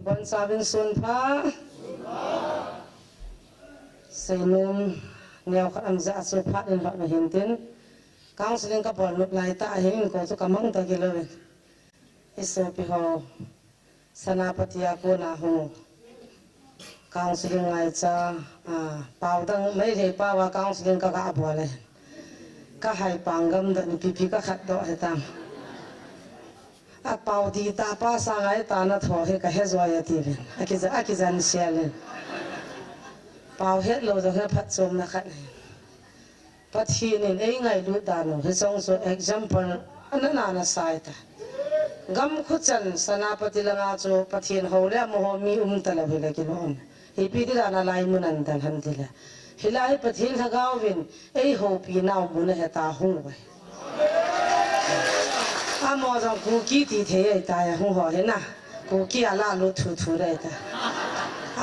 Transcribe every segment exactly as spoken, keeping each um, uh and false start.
Bonchauvin sun pha. Seinom neokhat amjah chu phat in hot na hintin. Counseling kabol nop lai tah hin ko chu kamang ta kilou in. Isopi ho. Senapati a kona hung. Counseling ngaicha, ah, pao dang Meitei pao a counseling kaga bol e. Kahai pang gam dan pipi kakhat doh hitam. Apao di ta pa sa ngai ta na tho hi kahe joi ati ven. Akija, akijan sial in. Pao het lou jong hi phatchomna khat ahi. Pathen in eingailut dan u, hicheng chu example ana nana sai ta. Gam khuchan Senapati langa chu Pathen hou le amaho mi um talou hile kilom. Ipi ti dan a lai mun an dal ham tile. Hilai hi Pathen Lhagao vin eihoupi nau mun ahi ta hung uve. Amaho jong Kuki ti thei ahi ta ya hung ho hi na. Kuki a lalut thu thu dai ta.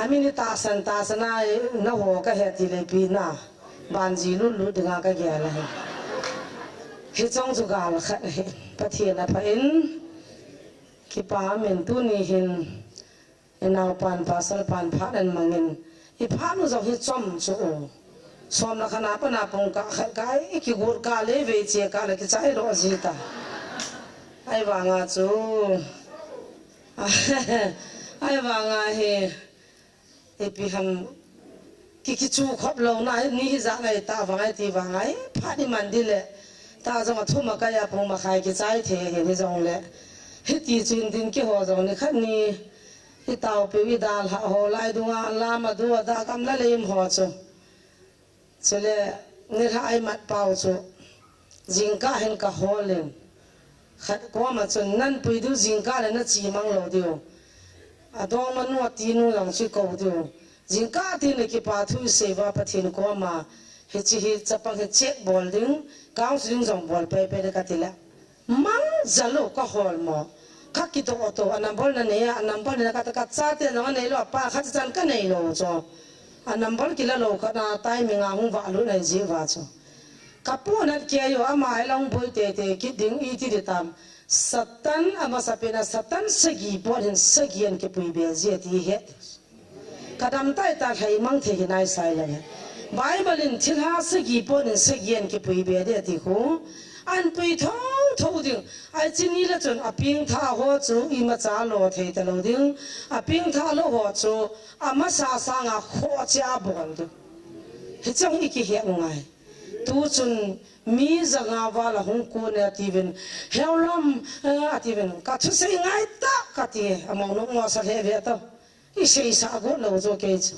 Amin tahsan tahsan a na ho kahe tile ipi na. Banji lutlut dinga kagel ahi. Hicheng chu gal khat ahi. Pathen apha in kipa min tuni hin inaopan pasal pan phat an mangin iphat u jong hi chom chu u. Som le khat na pana pung kah khat kai kigot kah le vei che kah le kichai lo ji ta. Ahivanga chu. Ahivanga hi. Ipi ham ki, kichu khop louna ni hijat ngai ta vang ahi ti vang ahi. Phat ni man di le. Ta jong athum akai a pung makhai kichai thei hi ni jong le. Hiti chun din kiho jong ni khat ni. Itaopiu idalha ho lai dunga lam a du a da kam la leim ho chu. Chule, nilhah a imat pau chu, jingkah hin kahol in, khat koma chun, nanpui diu jingkah le nachi mang lou diu. Adongmanu, atinu jong chu ikou diu. Jingkah tin le kipa thu isei uva Pathen koma, hiche hi chapang hi check bol ding, counseling jong bol pei pei le kati le. Mang jal u kahol mo. Kakidoh to, a number nanei a, a number nanei a, ka, kachate jong anei lou, apa khat chan kanei lou chu. A number kila lou khat na timing a hung valut nai ji uva chu. Kapu nat kei u, ama hi lang boi tete kit ding iti di tam. Satan, amasapen a Satan sagi pot hin sagi an kipui be ji ati het. Kadam tai ta lhai mang thei hi nai sai le. Bible in thilha sagi pot in sagi an kipui be de ti khu. An pui tho tho ding. Ai chini le chun a pengtha ho chu imacha lo thei ta lou ding. A pengtha lou ho chu amasa sanga khoh che a bol ding. Hicheng i kihet ngai. Tu chun mi janga val a hung kon e atiuvin. Heu lam, eh, atiuvin. Ka thusei ngai ta kati. Among nung mo sa lheh ve to. Isei sa got lou jo kei chu.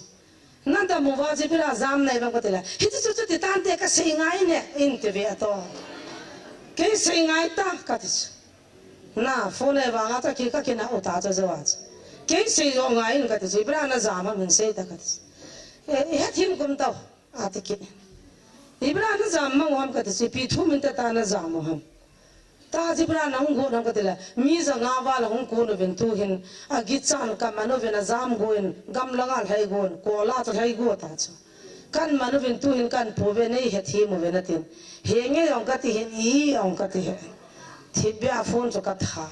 Nadam uva Jibril a jam nai vang kati le. Hiti chu chu ti tante kasei ngai ne. Inte ve to. Kei sei ngai ta kati chu. Na, phone e vanga ta ki kakina uta chu jo a chu. Kei sei jo ngai in kati chu. Jibril a najam ham hin sei ta kati chu. E, ihet him kum tau. Ati kit. Jibril a najam mang u ham kati chu. Ipi thu min ta ta najam u ham. Ta Jibril a nahung got ham kati le, mi janga val a hung kon uvin tu hin, agichan kaman uvin ajam gon, gam langa lhai gon, kola chu lhai go ta chu. Kaman uvin tu hin kapu ve nei het him uve natin. Henge jong kati hin, i jong kati hin. Thipbeh a phone chu katha.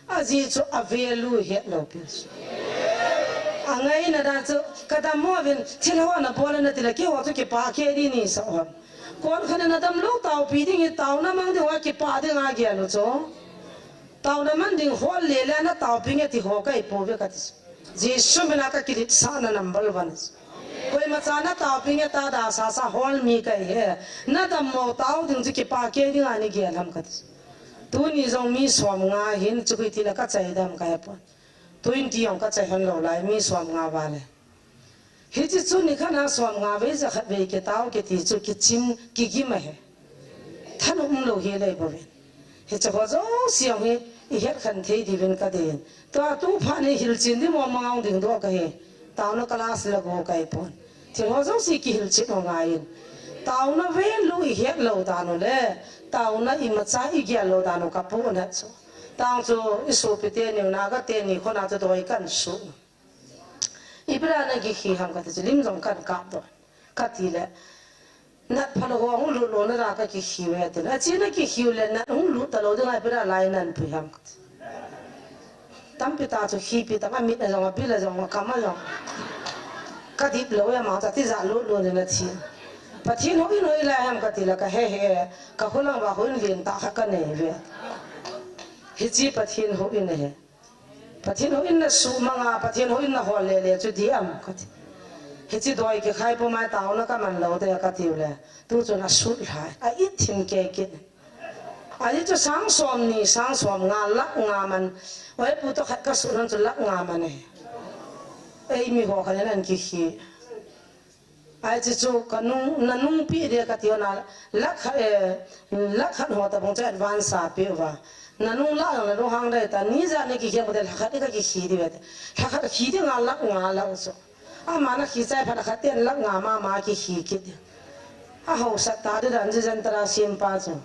Ajeh chu a value het lou pi chu. Angaina dan chu kadam mo uvin, thil ho nabol nati le, keiho chu kipa kei di nisa u ham. Kon khat in nadam lou taopi ding hi taona mang ding uva kipa ding a gel u chu. Taona man ding hol le le nataopi nge ti ho kahi pouve kati chu. Jesu mina kakiletsahna number one. Koima cha nataopi nge tada sasa hol mi kahi e. Nadam mo tao ding chu kipa kei ding a nei gel ham kati chu. Tuni jong mi som nga hin chu kiti le kachai dem kahe pon. Twenty jong kachai hon lou lai mi som nga vale. Hiche chu nikhat na som nga vei jakhat vei kitao kiti chu kichim kigim ahi. Thanop umlou hi lei bou vin. Hiche ho jouse jong hi ihet khen thei diuvin kadei in. Tua tu phat ni hilchen di mo mang ding doh kahi. Taona class la go kahi pon. Thil ho jouse kihilchen u ngai in. Taona value ihet lou dan u le. Taona imacha igel lou dan u kapu na chu. Tang chu isopi teni u Naga teni khona chu doi kan su. Ipi dia na kikhi ham kati chu lim jong kan kap doh. Kati le. Nat phalou ho hung lut lou na dia kakikhi uve ati. Achi na kikhi u le nat hung lut talou ding a ipi dia lai nanpui ham kati. Tampi ta chu khipi ta, amit a jong, abil a jong, akam a jong. Ka dip lou e, ama chu ati ja lut lut in athi. Pathen houin hoilai ham kati le kahe he, ka kholang uva houin lentah khat kanei uve. Hiche Pathen houin ahi. Pathen houin nasuh manga, Pathen houin nahol lele chu dih am kati. Hiche doi kikhai puma taona kaman lou te kati u le. Tu chun asut lhai. A it thim kei kit. Ajeh chu sang som ni, sang som nga, lakh nga man. Oi pu toh khat kasut lhon chu lakh nga man e. Eimi ho khat in ahin kikhi. Ajeh chu kanung, nanungpeh ding kati u na, lakh khat, eh, lakh khat ho tabang chu advance a pe uva. Nanung lah jong nanung hang dai ta, ni ja ni kikhi pute lakh khat i kakikhi ding ve te. Lakh khat khi ding a lakh nga lah chu. Ama nakhi chai phat a khat ten lakh nga mama kikhi kit ding. Ahaosat ta ding dan ji Jantara sempa chu.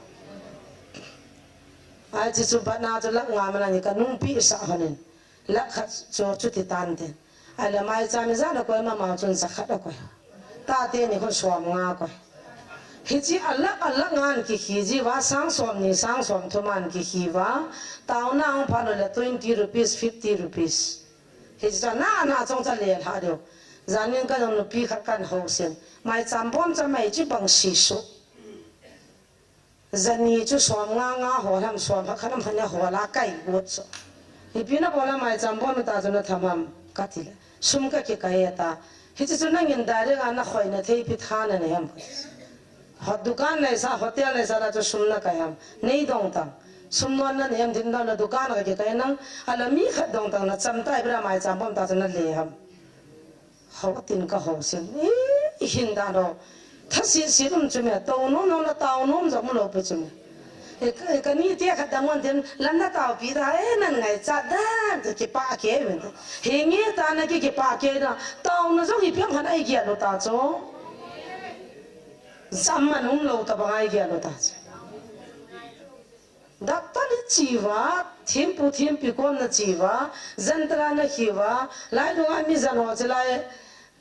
Ajeh chu bana chu lakh nga man a ni kanungpehsah lhonin. Lakh khat chu chuti tan tin. Ahile maicham ijat a koi mama chun jakhat akoi. Tate ni khun som nga akoi. Hiche a lakh a lakh nga in kikhi ji uva sang som ni sang som thum a in kikhi uva. Taona ahung phat lou le twenty rupees, fifty rupees. Hiche chu ana ana chong cha le lha diu. Jan in ka jong nupi khat kahin housen. Maicham bon cha mai chu bang si su. Jani chu som nga nga hol ham, som khat khat ham khat ni hol a kai got chu. Ipi nabol a maicham bon ta chu natham ham kati le. Sum kakikai e ta. Hiche chu nangin direct a nakhoi na thei pi tha nanei ham. Ho dukan neisa, hotel neisa la chu sum nakai ham. Nei dong tang. Sum non nanei ham tin dong na dukan a kakikai nang. Ala mi khat dong tang nacham tai bra maicham bon ta chu nale ham. Hou tin kahousen. I, ihin dan ho. Thasit sit um chu me, tou nom nom le tao nom jong um lou pi chu me. E, ka, ka ni te khat dang wan tin, lan natao pi ta, e, nan ngaichat dan, ti kipah kei uvin te. Henge ta na ki, kipah kei na, taona jong ipi ham khat a igel u ta chu. Jam man um lou tabang a igel u ta chu. Doctor nache uva, thempu thempi kom nache uva, Jantara nakhi uva, lai dunga mi jan ho chulai,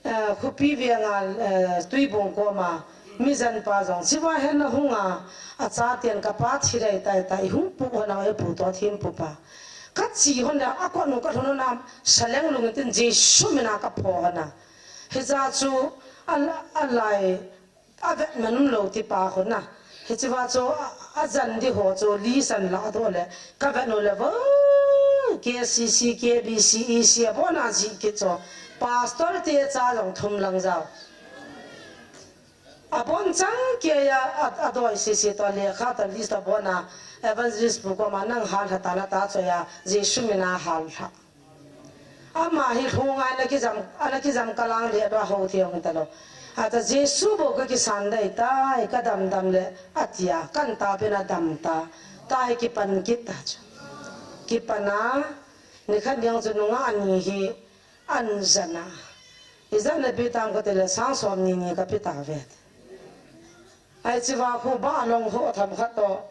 eh, Khopi Veng a, eh, Tuibong koma, mi jan pa jong, chua hin nahung a, achaten kapa thi dai tai tai, hung pu hon a, e pu toh thempu pa. Kache hon le, akot nung kalhun hon a, saleng lung tin Jesu min a kapho hon a. Hijeh chu, a, alai, avet man um lou ti pa khun a. Hiche va chu a, ajan di ho chu li san la doh le. Kavet u le vo, K C C, K B C, E C, abon a ji kit chu. Pastor te cha jong thum lang jao. Abon chang kei a, a, adoi sese toh lekha toh list toh abon a. Evangelist pu koma nang hal lha ta la ta chu a, Jesu min a hal lha. Ama hi lhung a ana kijam, ana kijam kalang le ba ho thei ong ta lou. Ata Jesu bou kakisan dai tai, kadam dam le, atia, kan tao pen adam ta, tai kipan kit ta chu. Kipan a, nikhat niang chu nungah ani hi, an jan a. Ijat na pi tam kati le sang som ni ni kapi ta ve. Ai chi va khu ba long ho tham khat toh.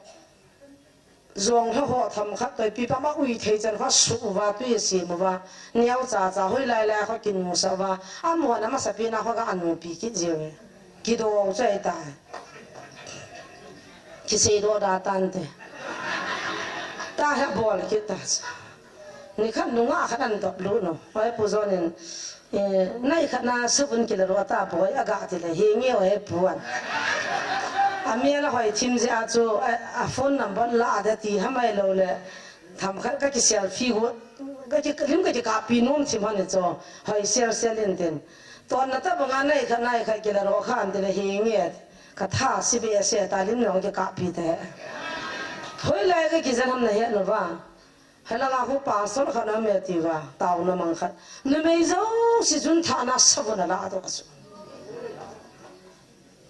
Jong lha ho tham khat toh, ipi pa ma ui thei chan kha su uva, tui a sim uva, neo cha cha, hoilai lai kha kinu sa uva, amu na masa pi na kha ka anu pi kit jeng e. Kido chai ta. Kisei do da tan te. Ta he bol kit ta. Nikhat nungah khat an dop lut no. Hoi pu John in, eh, nai khat na sabun kila ro ta boi aga ti le, he nge o he pu an. A mi la hoi thim je a chu, a, a phone number la da ti ha mai lou le. Tham khat ka ki selfie go, ka ki lim ka ki kapi nom thim han chu. Hoi sel sel in tin. Ton na ta banga nai khat nai khat kila ro khan ti le he nge. Ka tha si be se ta lim nong ki kapi te. Hoilai ka ki jan ham na he no va. Hala nga khu pastor khat na me ti va, tao na mang khat. Numei jouse chun thana sabun ala doh chu.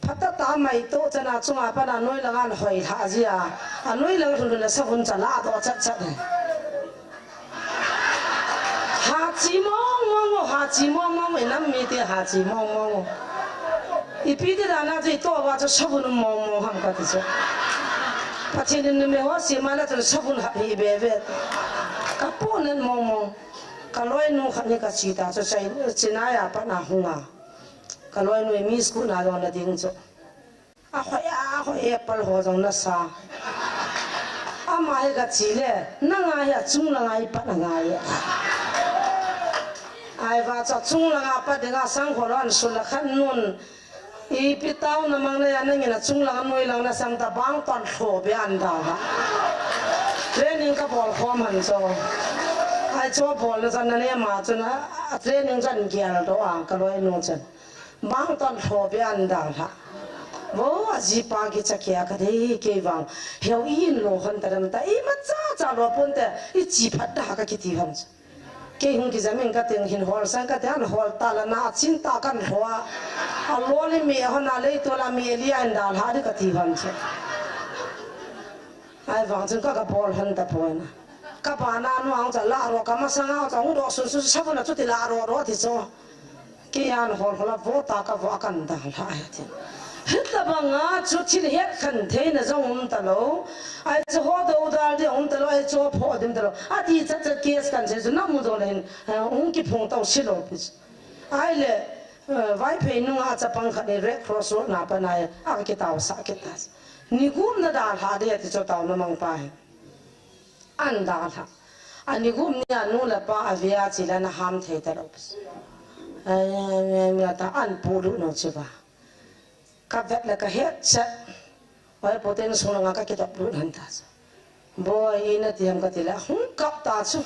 Phatah tah mai toh chana chunga pana noi langa an hoi lha jia. A noi lang lhun lhun le sabun cha la doh chat chat. Ha chi mong mong o, ha chi mong mong o, i nam mite ha chi mong mong o. Ipi ti dan a chu i toh uva chu sabun um mong mong ham ka ti chu. Pathen in numei ho sema la chun sabun hap hi be ve. Ka pu nen mong mong. Ka loinu khat ni ka chi ta chu chai, Chennai a pat na hung a. Ka loinu mi school na jong na ding chu. A hoi a, a hoi apple ho jong na sa. A Ama hi ka chi le, nanga hi achung langa i pat angai e. Ai va cha chung langa pat dinga sang khol an sul la khan nun. Ipi tauna mang na ya nangin achung langa noi langa na sang ta bang ton tho be an da ha. Training ka bol khom han cho. Ai cho bol na chan na ne ma chu na training chan gel do a ka loi nu chan. Bang ton tho be an da ha. Vo a ji pa ki cha kia ka dei kei vang. Heu in lo hon ta dam ta i ma cha cha lo pon te i chi phat da ka ki ti ham. Kei hung ki jamin ka ting hin hol sang ka te an hol ta la na chin ta kan hlo a. A lo le mi hon a lei to la mi li an da ha di ka ti ham che. Ai vang chun ka ka bol han ta poi na. Ka pa na nu ang cha la ro ka ma sang a cha hung do sun sun sa bu na chu ti la ro ro ti cho. Kei an hol hol a vo ta ka vo a kan da la ai ti. Hit la banga chu thil het khan thei na jong um ta lo. Ai chu ho do dal di um ta lo ai chu pho dim ta lo. A ti cha cha kes kan che chu na mu do le hin. Hung ki phung tau si lo pi. Ai le. Vaiphei nunga chapang khat ni Red Cross Road na pa nai a kitau sa kita. Ni gum na da la de ti chu tau na mang pa he. An da la. Ani gum ni anu la pa a via chi la na ham thei ta lo. Ai mi ta an pu lu no chi ba. Ka vet la ka het cha. Oi poten sung nga ka kitap lut han ta. Boi ina ti ham ka ti la hung kap ta chu.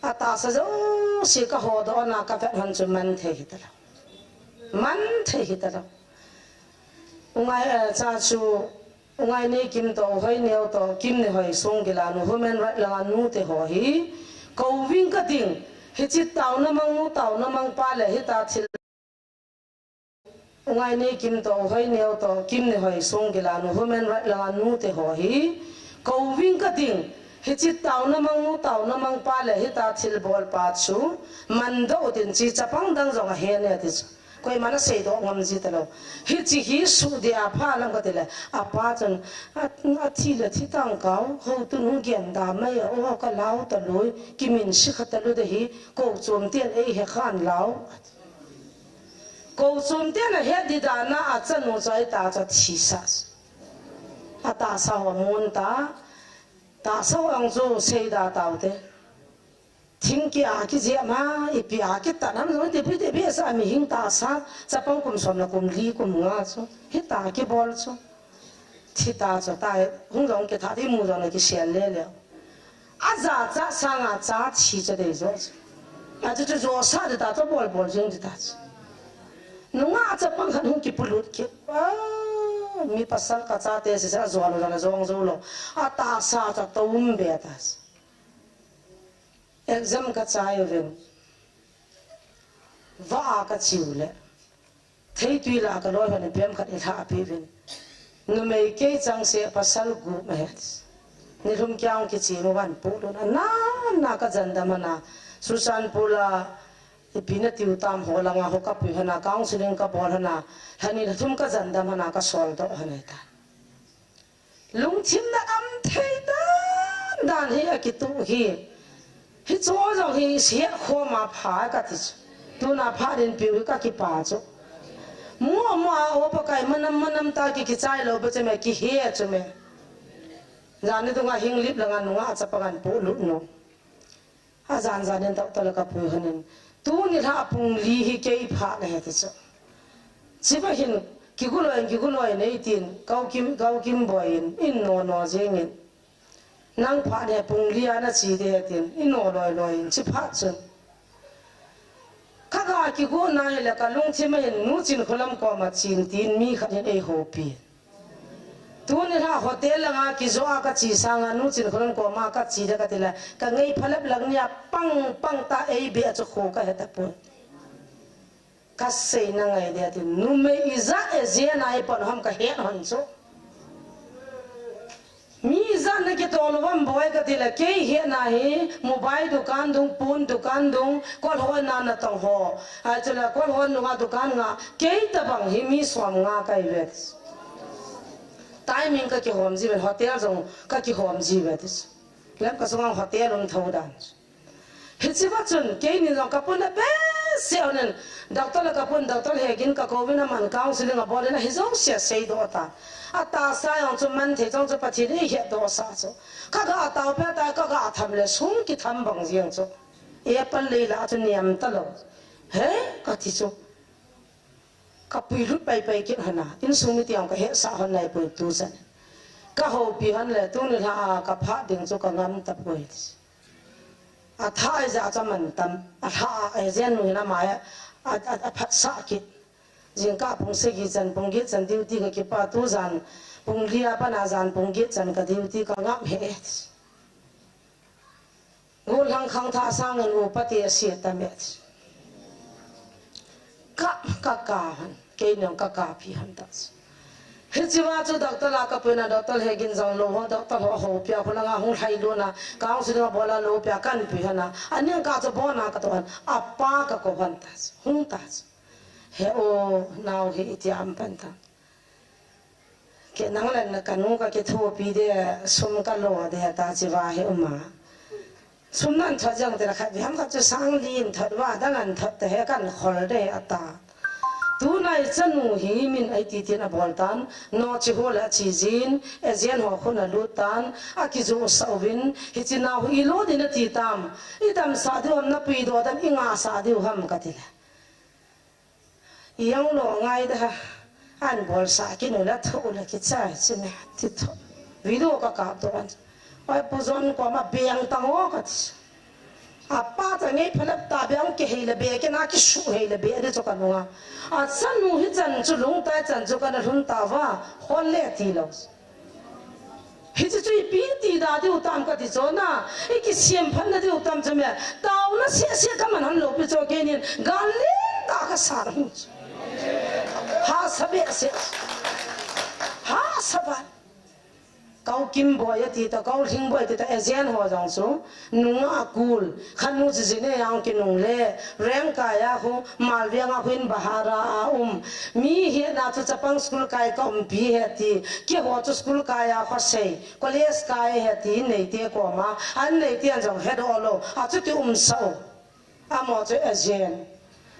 A ta sa jo si ka ho do na ka vet han chu man thei hi ta la. Man thei hi ta la. Ungai cha chu ungai nei kim to hoi neo to kim ne hoi sung gila nu human right langa nu te ho hi. Ko wing ka ding hi chi tau na mang nu tau na mang pa le hi ta thil. Ungai nei kim to hoi neo to kim ne hoi sung gila nu human right langa nu te ho hi. Ko wing ka ding hi chi tau na mang nu tau na mang pa le hi ta thil bol pa chu man do tin chi chapang dang jong a he ne ti chu. Koi mana sei do ngam ji ta lo. Hi chi hi su de a pha lang ka ti le a pa chun a thi le thi tang kau ho tu nu gen da mai o ka lau ta lui ki min si kha ta lu de hi ko chom tian ei he khan lau. Ko chom te na het di dan a a chanu choi ta cha thi sa. A ta sa ho mun ta. Ta sa ho ang chu sei da tau te. Thing ki a ki je ma i pi a ki ta nam no te pi te bi sa mi hing ta sa. Chapang kum som na kum li kum nga chu. Hi ta ki bol chu. Thi ta chu ta hung jong ki tha ti mu jong na ki sial le le. A ja cha sanga cha thi cha dei jo. A chu chu jo sa de ta to bol bol jing de ta. Nunga chapang khan hung kipulut ki. Ah, mi pasal ka cha te se sa jo lo na jong jo lo. A ta sa cha to um be ta. Exam ka chai uvin. Va a ka chiu le. Thei tui la ka loi hon pem khat i tha a pi vin. Numei kei chang se pasal gu ma het. Ni lum kyang ki chi mo van pu lun. Na na ka jan da mana. Susan pula i pi na tiu tam ho langa ho ka pi hana counseling ka bol hana. Hani thum ka jan da mana ka sol do hana ta. Lungthim na am thei dan dan hi a kitu hi. Hi chu jong hi siat khoma pha ka ti chu. Tuna pha din piu hi ka kipa chu. Mua mua o pa kai manam manam ta ki kichai lo ba che me ki he chu me. Jani tunga hing lip langa nunga a chapa kan pu lu no. A jan jan in tau tala ka pui hanin. Tuni lha pung li hi kei pha na he ti chu. Chiva hin kiguloi kiguloi nei tin kau kim kau kim boi in in no no jeng in. Nang pha ne pung li ana chi de tin in no loi loi in chi pha chun. Ka ga kigu nai le ka lungthim a hin nu chin khulam koma chin tin mi khat hin ei hopi. Tuni lha hotel langa kijo a ka chi sanga nu chin khulam koma ka chi de ka ti le ka ngei phalap lang nia pang pang ta ei be a chu kho ka he ta pun. Ka sei na ngai de ti numei i ja e je na i pon ham ka he hon chu. Mi ja na ki tol vam boi ka ti le kei he na hi mobile dukan dung pun dukan dung kol ho na na tong ho. Ai chu le kol ho nunga dukan nga kei ta bang hi mi som nga kai vet. Timing ka kihom ji vet hotel jong ka kihom ji vet. Lem ka sungang hotel um tho dan. Hichi va chun kei ni jong ka pun le best se onin, doctor la kapun, doctor Hegin kakouvin aman counseling abolin ahi jouse aseidoh ta. Atahsa jong chu man thei jong chu Pathen in eihetdoh sah chu. Kaga taopi ta, kaga tham le sum kitham bang jeng chu. Apple lei la chu niam talou. He, kati chu. Kapui lut paipai kit hana. Insung mite jong kahetsah hon naipoi tujan. Kahoupi hon le tuni lha a kaphat ding chu kangam tapoi. Atha ija chu aman tam. Alha a agent nu hin ama a, a, a, aphatsah kit. Jingkah pung sagi chan, pung get chan duty kakipah, tujan pung li a pat a jan pung get chan ka duty kangam he. Gollhang khangthah sangin upa te asia tame. Ka, ka, ka han. Kei nang ka, kapi han ta. Hichea chu doctor la kapuina, doctor Hegin jong lou ho, doctor ho, houpia, khulanga hung lhai lona, counseling abola loupia kahin pui hana. Aning kah chu bona kato han. Apa kakou han ta. Hung ta. He o, nao hi iti am pan ta. Kei nang le na kanu kakithopi de, sum kalo de ta chiva he uma. Sum nan thot jang te la khat viham khat chu sang li in thot va, dang an thot te he kan khol de ata. Tunai chanu hi min aiti tin abol tan, no chi ho la chi jin, agent ho khun alut tan, akiju sa uvin, hichi nao hi ilo din ati tam, idam sa diu ham napuidoh dan inga sa diu ham kati le. Iyang lo ngai da ha. An bol sa kinu la tho la kichai chime ti tho. Video kakap to an. Oi pu John koma beng tang o kati. Apa ta ngei phalap ta beng kihei le be kina kisu hei le be de cho kanunga. Achanu hi chan chu lungtai chan chu kana lhun ta va. Hol le ti lo. Hichu chu ipi ti da diu tam kati chu na, ikisem phat na diu tam chu me, taona sese kaman hon lou pi chu keinin, gal lentah kasat hung chu. Hahsa behseh. Hahsa ba. Kau Kim Boi ati ta, Kau Lhing Boi ati ta, agent ho jong chu. Nunga akul, khanu jijine jong kinung le, Rengkai a khu, Malviang a khu in bahara a um. Mi hi na chu chapang school kai ka umpi he ti, keiho chu school kai a khosei, college kai he ti, neite koma, an neite an jong hedoh lou, achuti um sa u. Amaho chu agent.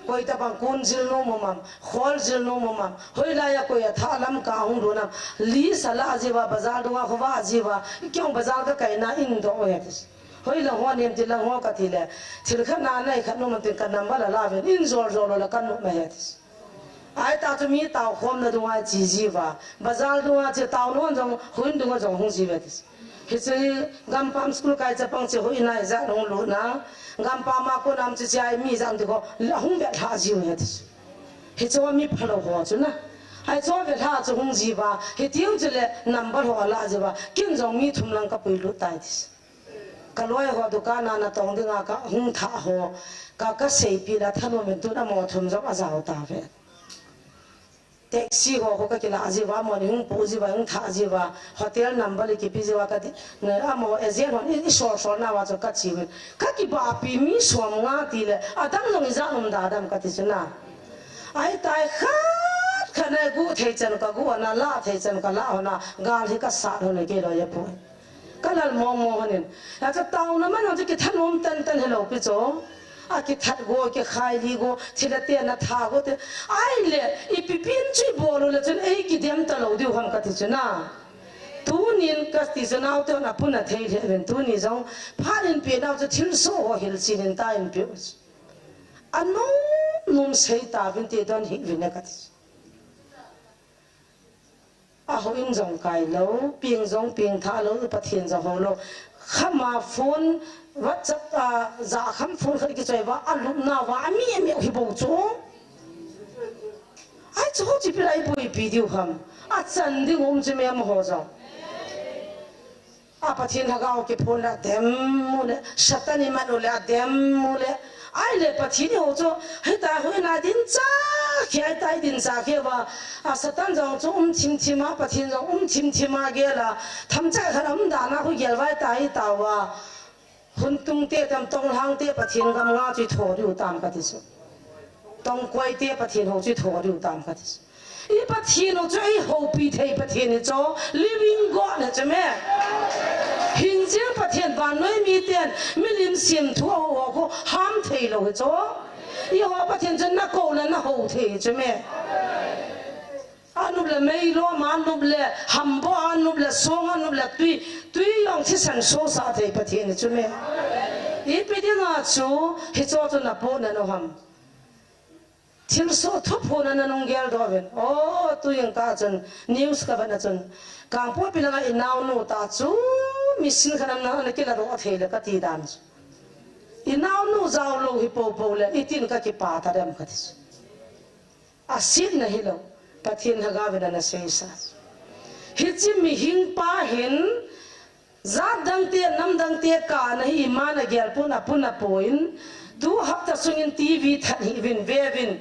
Koi tabang kun jil nom um am, khol jil nom um am, hoilai a koi a tha lam ka hung dun am, li sa la jiuva, bazar dunga khovah jiuva, kei jong bazar ka kaina in doh u he ti. Hoi lang ho nem ti lang ho kati le. Thil khat na nei khat nom tin ka number la la ven. In jol jol la ka nom he ti. Ai ta chu mi tao khom na dunga chi jiuva. Bazar dunga chi tao non jong, huin dunga jong hung jiuve ti. Hichu gampam school kai chapang chi huin ai ja hung lut na. Gampam a ko nam chi chi ai mi jang ti ko la hung vet lha jiu he ti. Hichu mi phalo ho chu na. Ai chu vet lha chu hung jiuva. Hitiu chu le number ho la jiuva. Kin jong mi thum lang ka pui lut tai ti. Ka loi ho dukan a natong dinga ka hung tha ho, ka, ka seipi la thanom in tun amaho thum jong ajao tave. Taxi ho, ho ka kila jiuva, amaho ni hung pu jiuva, hung tha jiuva, hotel number li kipi jiuva ka ti, na, amaho agent hon i, i sol sol nauva chu ka chi uvin. Ka kibapi mi som nga ti le, adang jong ija um da dam ka ti chu na. Ai tai khat khat na gu thei chan ka gu na, la thei chan ka la ho na, gal hi ka sat ho na kei loi a pu. Ka lal mong mong hanin. Achu taona man ho chu kithanom tan tan helou pi chu. A kithat go, kikhai li go, thil a te na tha go te. Ai le, ipi pin chu i bol u le chun ei kidem ta lou diu ham ka ti chu na. Tunin ka ti chu naote hon apun a thei le ven tuni jong. Phat in pe nau chu thilsoh ho hilchen in ta in pe u. Anom nom sei ta vin ti don hi vin a ka ti chu. A houin jong kai lou, peng jong peng tha lou, Pathen jong hou lou. Khama phone, WhatsApp, a, ja kham phone khat kichoi uva, a lupna uva, a mi, a mi hi bou chu. Ai chu ho chi pi lai boi pi diu ham. A chan ding um chi me amaho jong. A Pathen lhagao kiphon le adem u le, Satan imat u le adem u le. Ai le Pathen i ho chu, hita hui na din cha, khi ai tai din cha khi va. A Satan jong chu um thim thim a, Pathen jong um thim thim a gel a. Tham cha khan um da na hu gel vai tai ta va. Hun tung te tam tong hang te Pathen gam nga chu i tho diu tam ka ti chu. Tong koi te Pathen ho chu i tho diu tam ka ti chu. I Pathen u chu ei houpi thei Pathen hi chu, living God hi chu me. Hing Jing Pathen vannoi miten milim semthu aho ho khu ham thei lou hi chu. Eiho Pathen chun nakou le nahou thei hi chu me. Anup le meilom, anup le hambo, anup le song, anup le tui, tui jong thisan sosah thei Pathen hi chu me. Ipi dinga chu hicho chu napoh nanu ham? Thilsoh thuphon a nanung geldoh uvin. O, tujing tah chun news kavet a chun, Kangpokpi langa inaonu tah chu machine khat ana, ana kiladoh thei le kati dan chu. Inaonu jaolou hi poupou le itin kakipah tadem kati chu. Asetna hilou, Pathen lhagaovin ana seisa chu. Hiche mihing pa hin jat dangte, nam dangte kana hi iman agel pon, apun apoin, tu hapta sungin TV that hih uvin, ve uvin,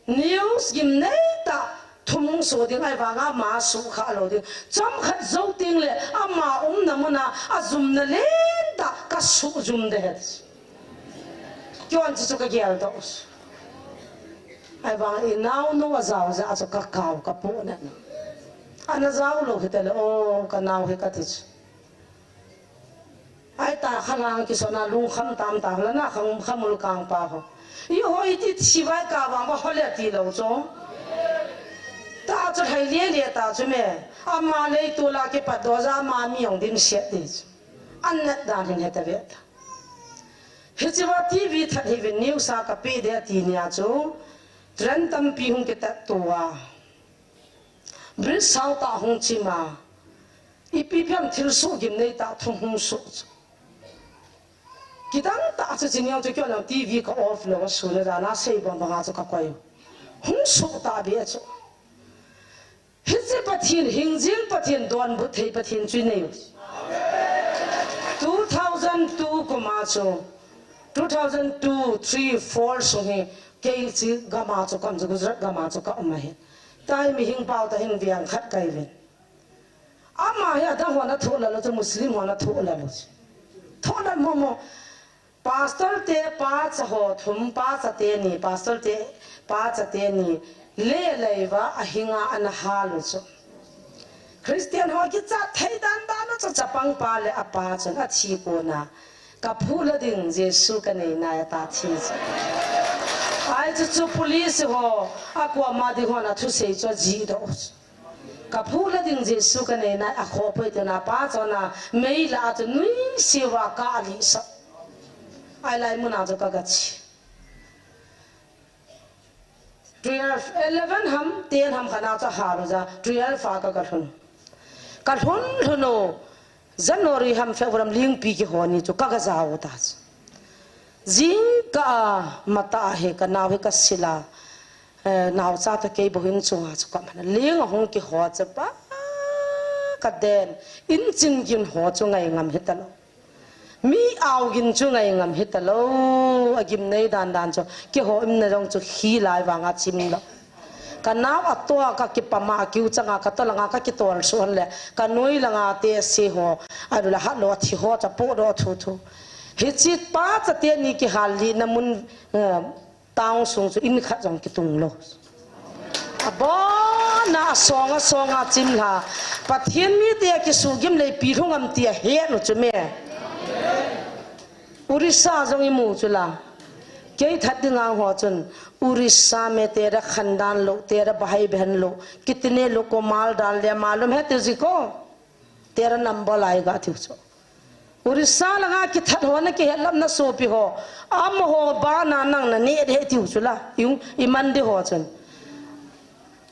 news gimnei tah thum hung soh ding, ahivanga ama suhkhah lou ding. Chomkhat jou tengle ama umna muna ajumna lentah kasuh jum ding ahi. Keihon chuchu kageldoh. Ahivanga inaonu ajao jeh a chu kakao kapoh nanu. Ana jaolou hitale o, kanao hi kati chu. Ahi ta khalang kisona lungkham tamtah lana kham, khamul kangpa ho. Eiho iti thivai kavang va hole tilou chu. Tah chu lhaile le tah chu me. Ama leitol a kipatdoh jeh a ama mi jong dimset ding chu. Annat dan hin heta ve ta. Hichea TV that hih uvin news a kapeh ding ati nia chu, train tampi hung kitatto a, bridge saotah hung chim a, ipi pi ham thilsoh gimnei tah thum hung soh chu. Kidang tah chu hiche nia chu keihon TV ka off lou a, sun a dan a seibang banga chu kakoi u. Hung soh tahbeh chu. Hiche Pathen, hingjing Pathen, donbut thei Pathen chu inei u. Two thousand two kum a chu, two thousand two, three, four sung hi, kei hiche gam a chu kaum chu, Gujarat gam a chu kaum ahi. Tua hi mihing pao tah hin veng khat kahi uvin. Ama hi adang hon athoh lal u chu, Muslim hon athoh lal u chu. Thoh lal momo. Pastor te pacha ho thum, pacha teni, pastor te pacha teni, lelai uva ahinga ana hal u chu. Christian ho kichat thei dan dan u chu, chapang pa le apa chun athi kona, kaphuh la ding Jesu kanei nai ati chu. Ahi chu chu police ho, akoma ding hon athusei chu ajihdoh u chu. Kaphuh la ding Jesu kanei nai, akhoh poi tina pa chun a, mei la a chu nuisat uva ka alih sah. Ahilai muna chu kagache. Twelve, eleven ham, ten ham khat na chu ahal u jeh a, twelve a kagalhun. Kalhun lhun u, January ham, February ham lingpi kihou ni chu kagajao u ta chu. Jingkah a matah a hi kanao hi kasil a, eh, naocha toh kei bou hin chunga chu kaman a. Ling ahung kihou chu pa kaden, in chin gin ho chu ngai ngam hitalou. Mi ao gin chu ngai ngam hitalou, agimnei dan dan chu. Kihou umna jong chu khi lai vanga chim lou. Kanao atoh a kakipam a, akiu chang a, katol langa kakitol suh hon le, kanoi langa te se ho, alu la hatlou athi ho, chapoh doh thuthu. Hiche pacha teni kihal lihna mun, eh, town sung chu in khat jong kitung lou. Abon a asong asong a chim lha. Pathen mite akisuhgim le ipi lhung am ti ahet u chu me. Orissa jong imu chu la. Kei that dinga ho chun, Orissa mein tera khandan log, tera bhai behan log, kitne log ko maar dal diya, malum hai tujhko? Tera number aayega, tiu chu. Orissa langa kithat ho, nakihet lam na sopi ho, amaho bana nang naneh ding ahi, tiu chu la. Iu, iman ding ho chun,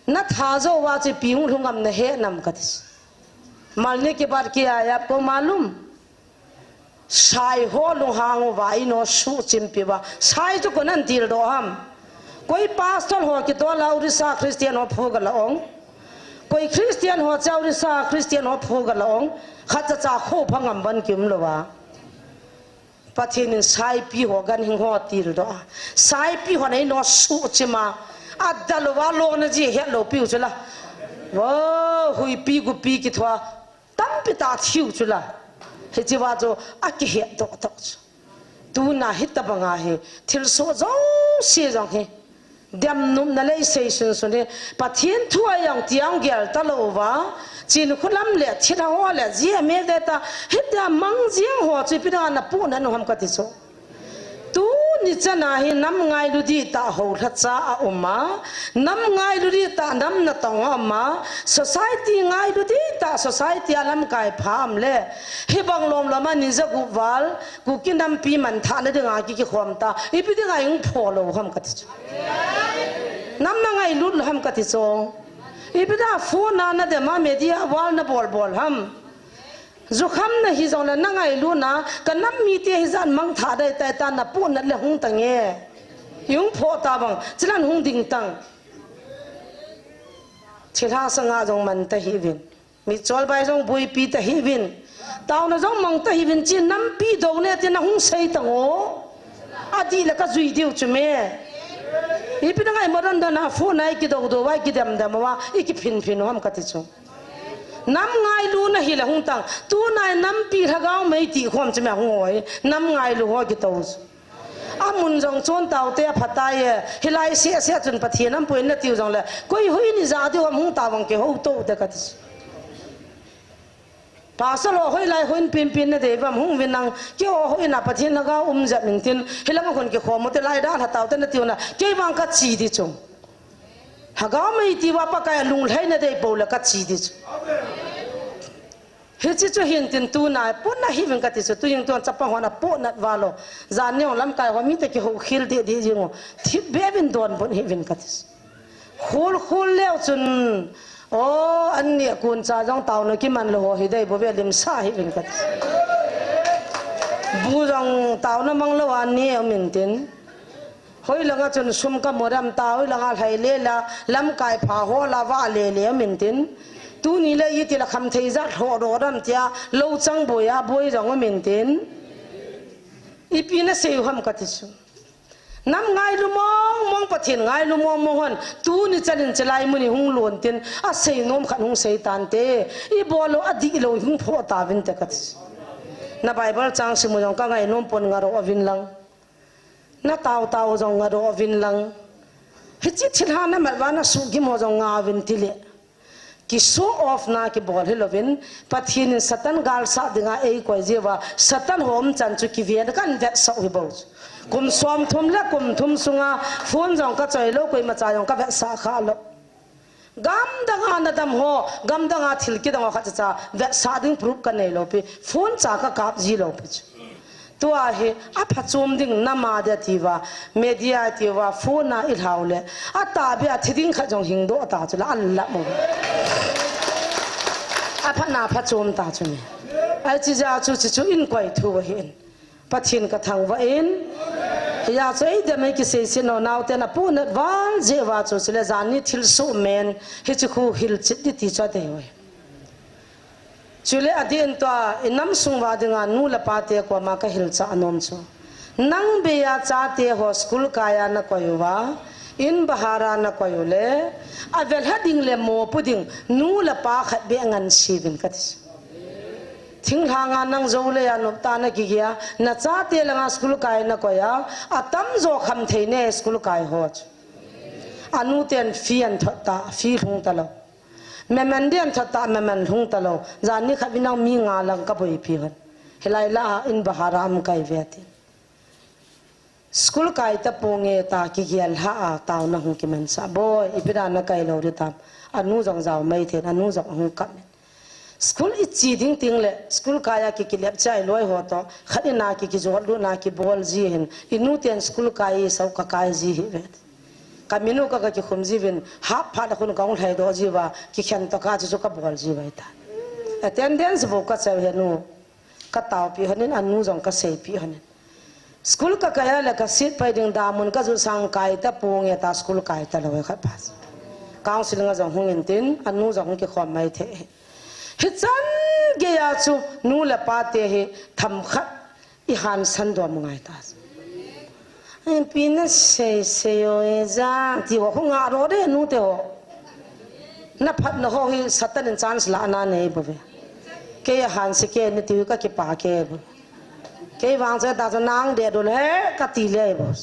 nathat jou uva chu ipi hung lhung am nahet nam kati chu. मरने के बाद क्या है आपको मालूम? Sai ho lunghang uva, in ho suhchimpi uva, sai chu koiin ahin tildoh ham? Koi pastor ho kidol a Orissa Christian ho phu gala ong? Koi Christian ho cha Orissa Christian ho phu gala ong? Khatcha cha khophang am ban kium louva, Pathen in saipi ho, ganhing ho tildoh a, saipi hon in ho suhchim a, adal uva lona ji hetlou piu chu la. Wo, huipi gupi kithoa tampi tah thiu chu la. Hiche uva chu akihet doh toh chu. Tuna hitobanga hi thilsoh jouse jong hi Demnopna lei sei sunsun hi, Pathen thu a jong tiang gel talou va, chin khulam le thilha ho le jia me ve ta, hitia mang jeng ho chu ipi dinga napohnat u ham kati chu. Tuni chana hi nam ngailu ding tah ho lhacha a um a, nam ngailu ding tah nam natong a um a, society ngailu ding tah society a lamkai pha um le, hibang lom lom a ni jagup val, Kuki nampi manthahna dinga ki, kikhom ta, ipi dinga i hung phoh lou ham kati chu. Nam nangailut lou ham kati chu. Ipi dinga phone a nadem a media wall nabol bol ham. Jukham nahi jongle nangailutna, ka nam mite hijat mangthah dai tai ta napohnat le hung tange. I hung phoh ta vang, chilan hung ding tang. Thilha sanga jong man tahiuvin. Mitchol bai jong buipi tahiuvin. Taona jong mang tahiuvin, chi nampi dou ne tin ahung sei tang o. Adih le kajui diu chu me. Ipi dinga i modern dan a phone a i kidou dou a, i kidem dem a, i kiphin phin u ham kati chu. Nam ngailu nahi le hung tang. Tunai nampi lhagao mei ti khom chu me hung oi. Nam ngailu ho kitou chu. Amun jong chon taute aphatai e. Hilai seh seh chun Pathen ampui natiu jongle, koi hoiya ija diu ham hung ta vang kihou tou te kati chu. Pastor ho hoilai houin pin pin nadei vam hung vin nang, keiho hoiya Pathen lhagao um jep intin, hilanga hung kikhom u te lai da lha taute natiu na, kei vang kachi ding chu. Lhagao mei ti va Pakai a lunglhaina dei pou le kachi ding chu. Hichi chu hintin tuna, pon nahiuvin kati chu, tuin tun chapang hon apohnat val o. Jan ni ong lamkai ho mite kihou khel deh deh jing o. Thip be uvin donbut hih uvin kati chu. Khul khul leu chun, o, anni kun cha jong taona kiman lou ho hi dei bou ve lim sa hih uvin kati chu. Bu jong taona mang lou anni um intin. Hoilanga chun sum kamu dam ta, hoilanga lhai le la, lamkai pha ho la va le le um intin. Tuni le iti la khamthei jat lhoh doh dam tia, lou chang boi a boi jong um intin. Ipi nasei u ham kati chu. Nam ngailu mong mong, Pathen ngailu mong mong hon, tuni chan in chelai mun hi hung lon tin, asei nom khat hung sei tante. I bol lou, adih lou, hung phoh tauvin te kati chu. Na Bible chang sim u jong kangai nom pon, ngadoh uvin lang. Na tao tao jong ngadoh uvin lang. Hichi thilha namat uva nasuhgim ho jong nga uvin tile. Ki show off na kibol hilouvin, Pathen in Satan galsat dinga eikoi jiuva, Satan ho um chan chu kiven kan vetsah u hi bou chu. Kum somthum le kum thum sunga phone jong kachoi lou, koimacha jong kavetsah kha lou. Gamdanga nadam ho, gamdanga thil kidang ho khat cha cha vetsah ding proof kanei lou pi, phone cha kakap ji lou pi chu. Tua hi aphachom ding nama dia tiuva, media tiuva, phone a ilhau le, atahbeh a thi ding khat jong hingdoh ta chu la, alah mo. Aphatna phachom ta chu ni. Ai chi ja chu chi chu in koi thu ahin. Pathen kathangvah in. Hia chu eidem ei kisei sin o, naote napohnat val jeh uva chu, chule jan ni thilsoh men, hichi khu hilchet ding ti chu adei uve. Chule adeh in tua, i nam sung uva dinga nu le pate koma kahilchah nom chu. Nang beiya chate ho school kaiya nakoi uva, in bahar a nakoi u le, avelha ding le mopo ding, nu le pa khat beh ngansi uvin kati chu. Thinglhanga nang jou leiya noptah a nakigei a, nachate langa school kai nakoi a, atamjo khamthei ne school kai ho chu. Anu ten fee anthot ta, fee lhung talou. Memen din anthot ta, memen lhung talou. Jan ni khat vin nang mi nga lang kaboipi hon. Hilai lah a in bahar a um kaiuve tin. School kai taponge ta kigel lhah a taona hung kimansah. Boi, ipi dan nakai lou ding tam. Anu jong jao mai thei, anu jong ahung kap in. School iche ding teng le, school kaiya ki, kilep chai loi ho toh, khat in a ki, kijot lut na kibol ji hin, inu ten school kai isou kakai ji hih uve. Kaminu ka, kakikhum jiuvin, hap phat a khun kahung lhaidoh jiuva, kikhen toh ka chu chu kabol jiuva ahitai. Attendance bou kacheu henu. Kataopi honin, anu jong kaseipi honin. School kakai a le kaset pai ding damun kajot sang kai taponge ta school kai talou e khat pa. Counseling a jong hung intin, anu jong hung kikhom mai thei. Hichan geiya chu nu le pate hi themkhat ihansan dom ngai ta. Ipi nasei sei o e ja, ti ho khu ngadoh de nute ho. Naphatna ho hi Satan in chance la ana nei bouve. Kei ahanse kei nati u kakipah kei bou. Kei vang chu ta chu nang deh dol he kati le bou.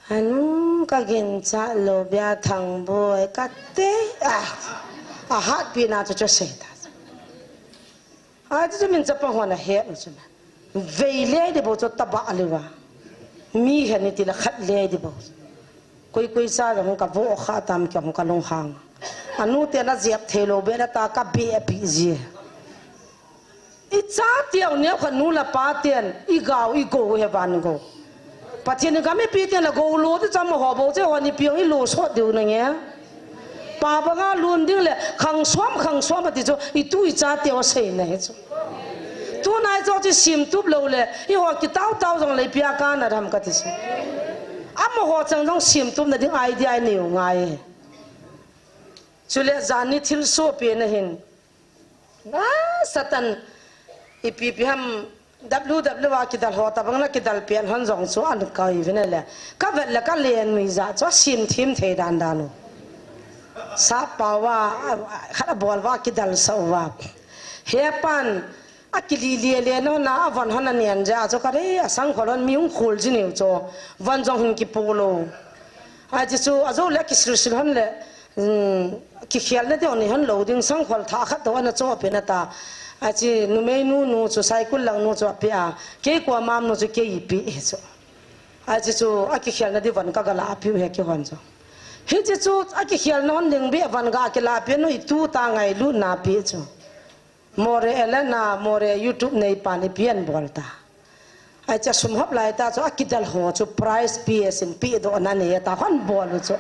Anu Ka ginchat lou bia Thangboi, ka te, ah, a hatpi na chu chu sei ta. Ai, chu min chapang hon a het u chu na. Vei le di bou chu taba a liu a. Mi he ni ti la khat le di bou. Koi koi cha jong ka vo kha tam ki hong ka lunghang. Anu te na jep thei lou be na ta ka be a pi ji. I cha tiau neo kha nu la pa tian, i gau, i go he van go. Pathian in ka mipi tian la go lo ti cham ho bou che ho ni piang i lo sot diu na nge. Pa banga lun ding le khang suam, khang suam ati chu i tu i cha tiau sei na he chu. Tu nai chu chi sim tup lo le, i ho ki tau tau jong le pia ka na ram ka ti si. Amo ho chang jong sim tup na ding idea i neu ngai. Chule jan ni thil so pe na hin. Ah, Satan, ipi pi ham, W W a kidal ho tabang na kidal pian hon jong chu an kai vin le. Ka vet le ka len mi ja chu sim thim thei dan dan u. Sa pa wa, khat a bol wa kidal sa wa. He pan, a kili lia le no na a van hon a nian ja chu ka re a sang kholon mi hung khul ji niu chu. Van jong hin ki pu lo. Ai, chu chu, a jo le kisil sil hon le, um, kikhelna ding ni hon lo ding sang khol tha khat to ana cho pe na ta. Ai, chu numei nu nu chu cycle lang nu chu a pe a. Kei kua mam nu chu kei pi hi chu. Ai, chu chu, a kikhelna ding van ka ga la a piu he ki hon chu. Hi chu chu, a kikhelna hon ding bi van ga ki la pi nu i tu ta ngai lu na pi chu. More Elena, More YouTube nei pan i pian bol ta. Ai cha sum hop lai ta chu a kidal ho chu prize P S in pi do na ne ta hon bol u chu.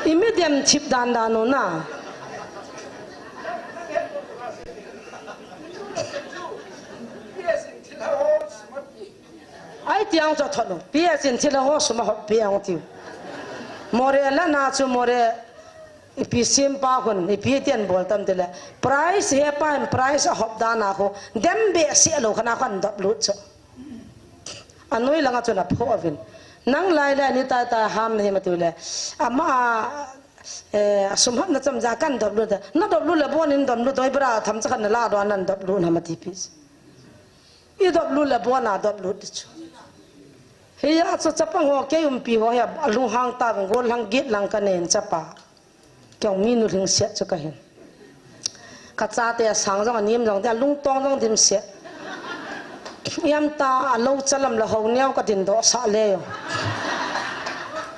I mi dem thip dan dan u na. Ai tiang chu thot u. P S in thil a ho sum a hop pi ang tiu. More Elena chu More Ipi sim pa hun, ipi tian bol tam ti le. Prize he pa in prize a hop dan a khu. Dem be si lo khana khan dop lut chu. A noi langa chun a pho avin. Nang lai lai ni tai tai ham na hi ma tu le. Ama a, eh, a sum hap na cham ja kan dop lut. Na dop lut le bon in dop lut doi bra tham cha khan na la do nan dop lut na ma ti pi. I dop lut le bon a dop lut chu. Hi ya chu chapang ho kei umpi ho hi a lunghang ta gol hang git lang ka nen chapa. Kei mi nu lhing siat chu ka hin. Ka chate a sang jong a nim jong te a lungtong jong dim siat. Iam ta a lo chalam la ho neo ka din do sa le yo.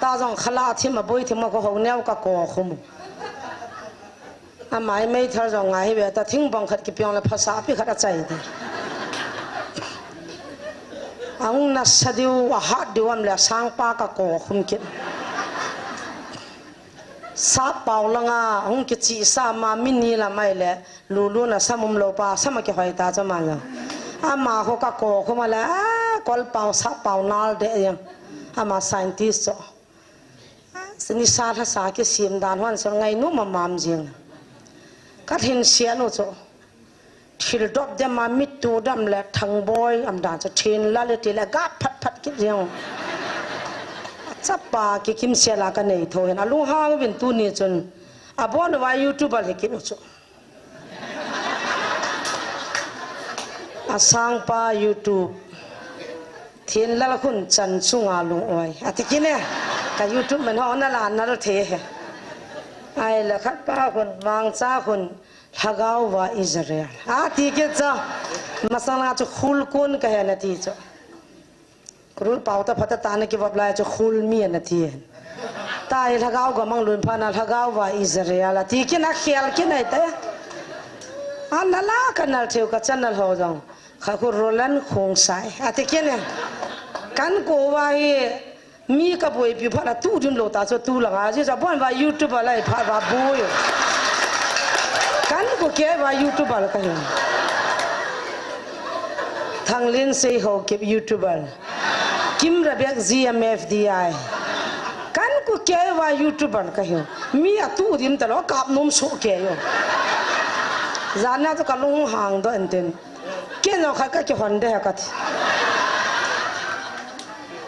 Ta jong khala thim a boi thim a ko ho neo ka ko khum. Amai meithal jong ngai hi ve ta thing bang khat kipiang le phasa pi khat a chai ti. A hung nasa diu, a hat diu am le a sang pa ka ko khum kit. Sa pau langa hung kichi sa ma mi ni la mai le lulu na samum lo pa sama kihoi ta cha ma la. Ama ho ka ko khum a le, a, kol pau sa pau nal de yang. Ama scientist cho. Ni sa lha sa kisim dan hon sa ngai nu ma mam jing. Ka thin sia nu cho. Thil dop dem a mit tu dam le Thangboi am dan cha thin la le ti le ga phat phat kit jing. Chapa ki kim sia la ka nei tho hin a lunghang vin tu ni chun. A bon wa YouTuber hi kit nu cho. A sang pa YouTube. Thinlal khun chan chunga lung oi. A ti kine. Ka YouTube man ho na la na lo the he. Ai la khat pa khun mangcha khun lhagao va Israel. A ti ke cha. Masang la chu khul kun ka he na ti cho. Kurul pau ta phata ta na kivop lai chu khul mi na ti. Ta hi lhagao ga mang lun pha na lhagao va Israel a ti kin a khel kin ai ta. An na la ka nal theu ka chan nal ho jong. Kha khu Roland Khongsai. A ti kin e. Kan ko va hi mi ka boi pi pha na tu dim lo ta chu tu la nga ji ja bon va YouTube a lai pha va boi. Kan ko ke va YouTube a la ka hi. Thanglin sei ho kip YouTuber. Kim Rabek G M F D I. Kan ku kei va YouTuber ka hiu. Mi a tu dim ta lo kap nom so kei yo. Zana to ka lung hang do enten. Ken lo kha ka ki hon de ha ka ti.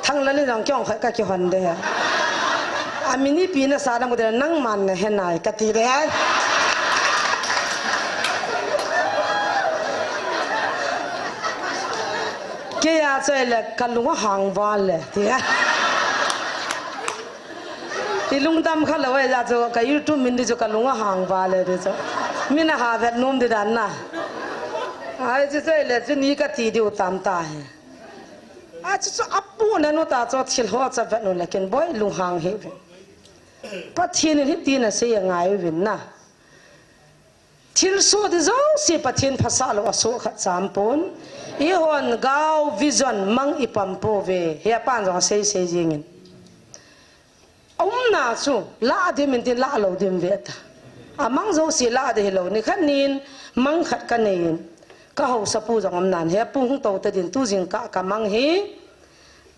Thanglal in jong ki hon kha ka ki hon de ha. A mini pi na sa dang ko de nang man na he nai ka ti de. Kei a choi le ka lung a hang val le, ti a. Ti lungdam kha lo ai ja chu ka YouTube min di chu ka lung ahang va le di chu. Min aha vet nom di dan na. Ai chu chu le chu ni ka ti diu tam ta he. A chu chu apu na nu ta chu thil ho cha vet nu le ken boi lunghang he ve. Pathian in hiti na sei a ngai vin na. Thil soh di jouse Pathian phasah lou a soh khat cham pon. Eihon gao vision mang i pam pouve. Hia pan jong sei sei jingin. Aumna chu lah dim in tin lah lou dim ve ta. A mang jouse lah di hilou ni khat nin mang khat ka nei in. Ka hausa pu jong um nan hia pu hung to ta din tu jing ka ka mang hi.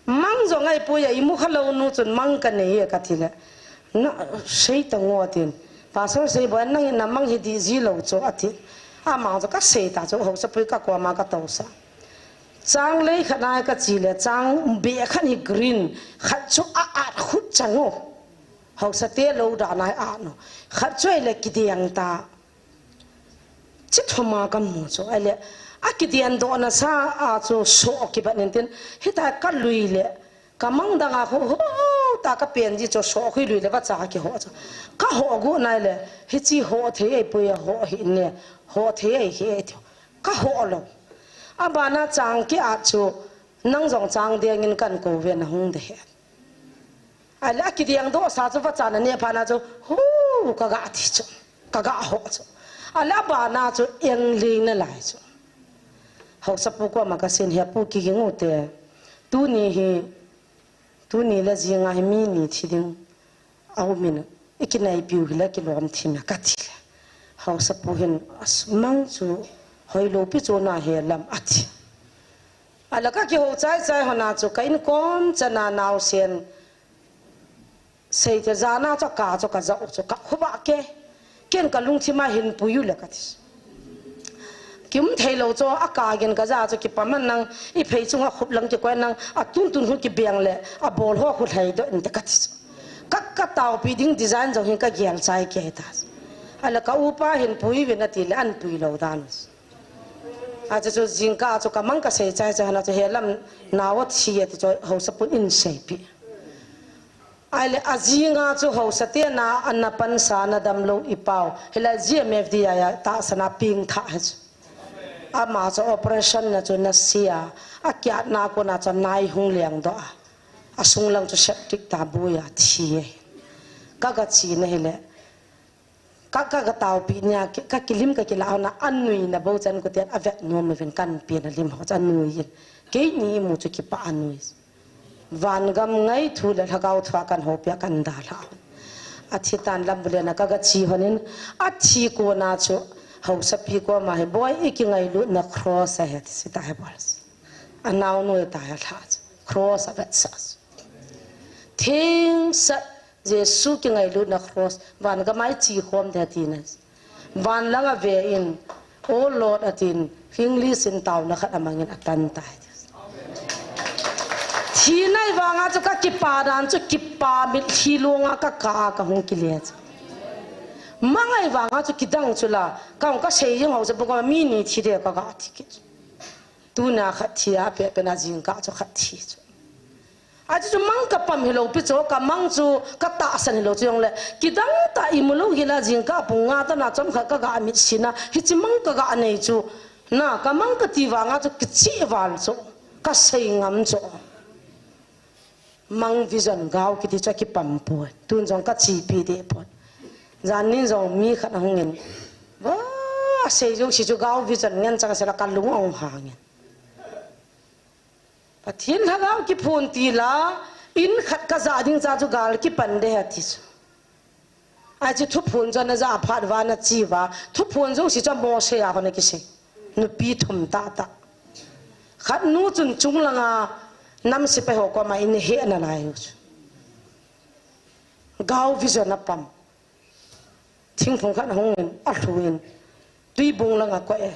Mang jong ai pui a imu kha lou nu chun mang ka nei e ka ti le. Na sei ta ngo tin. Pastor sei bo nang in na mang hi di ji lou chu a ti. Amang chu ka sei ta chu hausa pui ka koma ka to sa. Chang lei khat nai ka chi le chang be khat hi green khat chu a at khut chang o. Hausa te lo da nai a no. Khat chu ai le kidiang ta. Chi thoma ka mu chu ai le a kidiang do na sa a chu so ki bat nin tin hita ka lui le Ka mang dang a ho ho ta ka pen ji chu so khui lui le va cha ki ho chu. Ka ho gu nai le hi chi ho thei ai pui a ho hi ne ho thei ai hi ai thio. Ka ho lo. A bana chang ki a chu nang jong chang deng in kan ko ve na hung de he. Ai le a kidiang do sa chu va cha na ne pha na chu hu ka ga thi chu. Ka ga ho chu. A le a bana chu eng li na lai chu. Hausa pu ko ma ka sin he pu ki ging u te. Tuni hi Tuni le jinga hi mi ni thi ding a um in, i kinai piu hi le kilom thim a ka ti le. Hausa pu hin a mang chu hoi lo pi chu na he lam a ti. A la ka ki ho chai chai hona chu ka in kom chana nau sen. Sei te jana chu ka chu ka ja u chu ka khu ba ke. Ken ka lungthim a hin pui u le ka ti. Kim thei lo chu a ka gen ka ja chu ki pa man nang i phei chung a khup lang ki koi nang a tun tun hu ki beng le a bol ho khu thei do in te ka ti. Ka ka tau pi ding design jong hin ka gel chai ke ta. A la ka u pa hin pui ve na ti le an pui lo dan. A chu chu jing ka chu ka mang ka sei chai chai na chu he lam na wa thi a ti chu hausa pun in sei pi. Ai le a jinga chu hausa te na, a na pan sa na dam lo i pau. Hi la G M F D I a ta sa na ping tha he chu. Ama chu operation na chu na sia. A kiat na ko na chu nai hung liang do a. A sung lang chu septic ta bu ya thi e. Ka ga chi na hi le. Ka, ka, ka tau pi nia, ki, ka kilim ka kila hona, a nui na bo chan ko tian, a vet nom ven kan pi na lim ho chan nui in. Kei ni mu chu ki pa a nui. Van gam ngai thu le lhagao thu a kan ho pia kan da lha. A thi tan lam bu le na ka ga chi honin, a thi ko na chu, hausa pi ko ma he, boi i ki ngai lu na cross a he, si ta he bol. A nau nui ta he lha chu, cross a vet sa chu. Thing sa Jesu ki ngailut na cross, van gam a i chi khom de ti na. Van lang a ve in, "Oh Lord," a tin, English in tau na khat a mang in a tan tai. Thi nai vang a chu ka kipa dan chu kipa mit thi luang a ka ka a ka hung ki le chu. Mangai vang a chu kidang chu la, ka hung ka sei jing ho chu bu ka mi ni thi de ka ga thi ki. Tu na khat thi a pe pe na jing ka chu khat thi chu. A chu chu mang ka pam hi lo pi chu, ka mang chu ka tahsan hi lo chu jong le. Kidang ta i mu lo hi la jing ka pung nga ta na chom khat ka ga mit sina. Hi chi mang ka ga nei chu. Na ka mang ka ti vang a chu ki chi val chu. Ka sei ngam chu. Mang vision gao kiti chu a ki pam poi. Tun jong ka chi pi de poi. Jan nin jong mi khat a hung in. Wa sei jong si chu gao vision ngen chang se la ka lung ong hang in. Pathian lhagao kiphun ti la, in khat ka ja ding cha chu gal kipan de ha ti chu. Ai chu thuphun chu na ja phat va na chi va, thuphun jong si chu Mose a hon a ki sei. Nupi thum ta ta. Khat nu chun chung langa nam si pe ho ko ma in he na lai u chu. Gao vision a pam. Thingphung khat a hung in, a hlu in, tuibung langa koi e,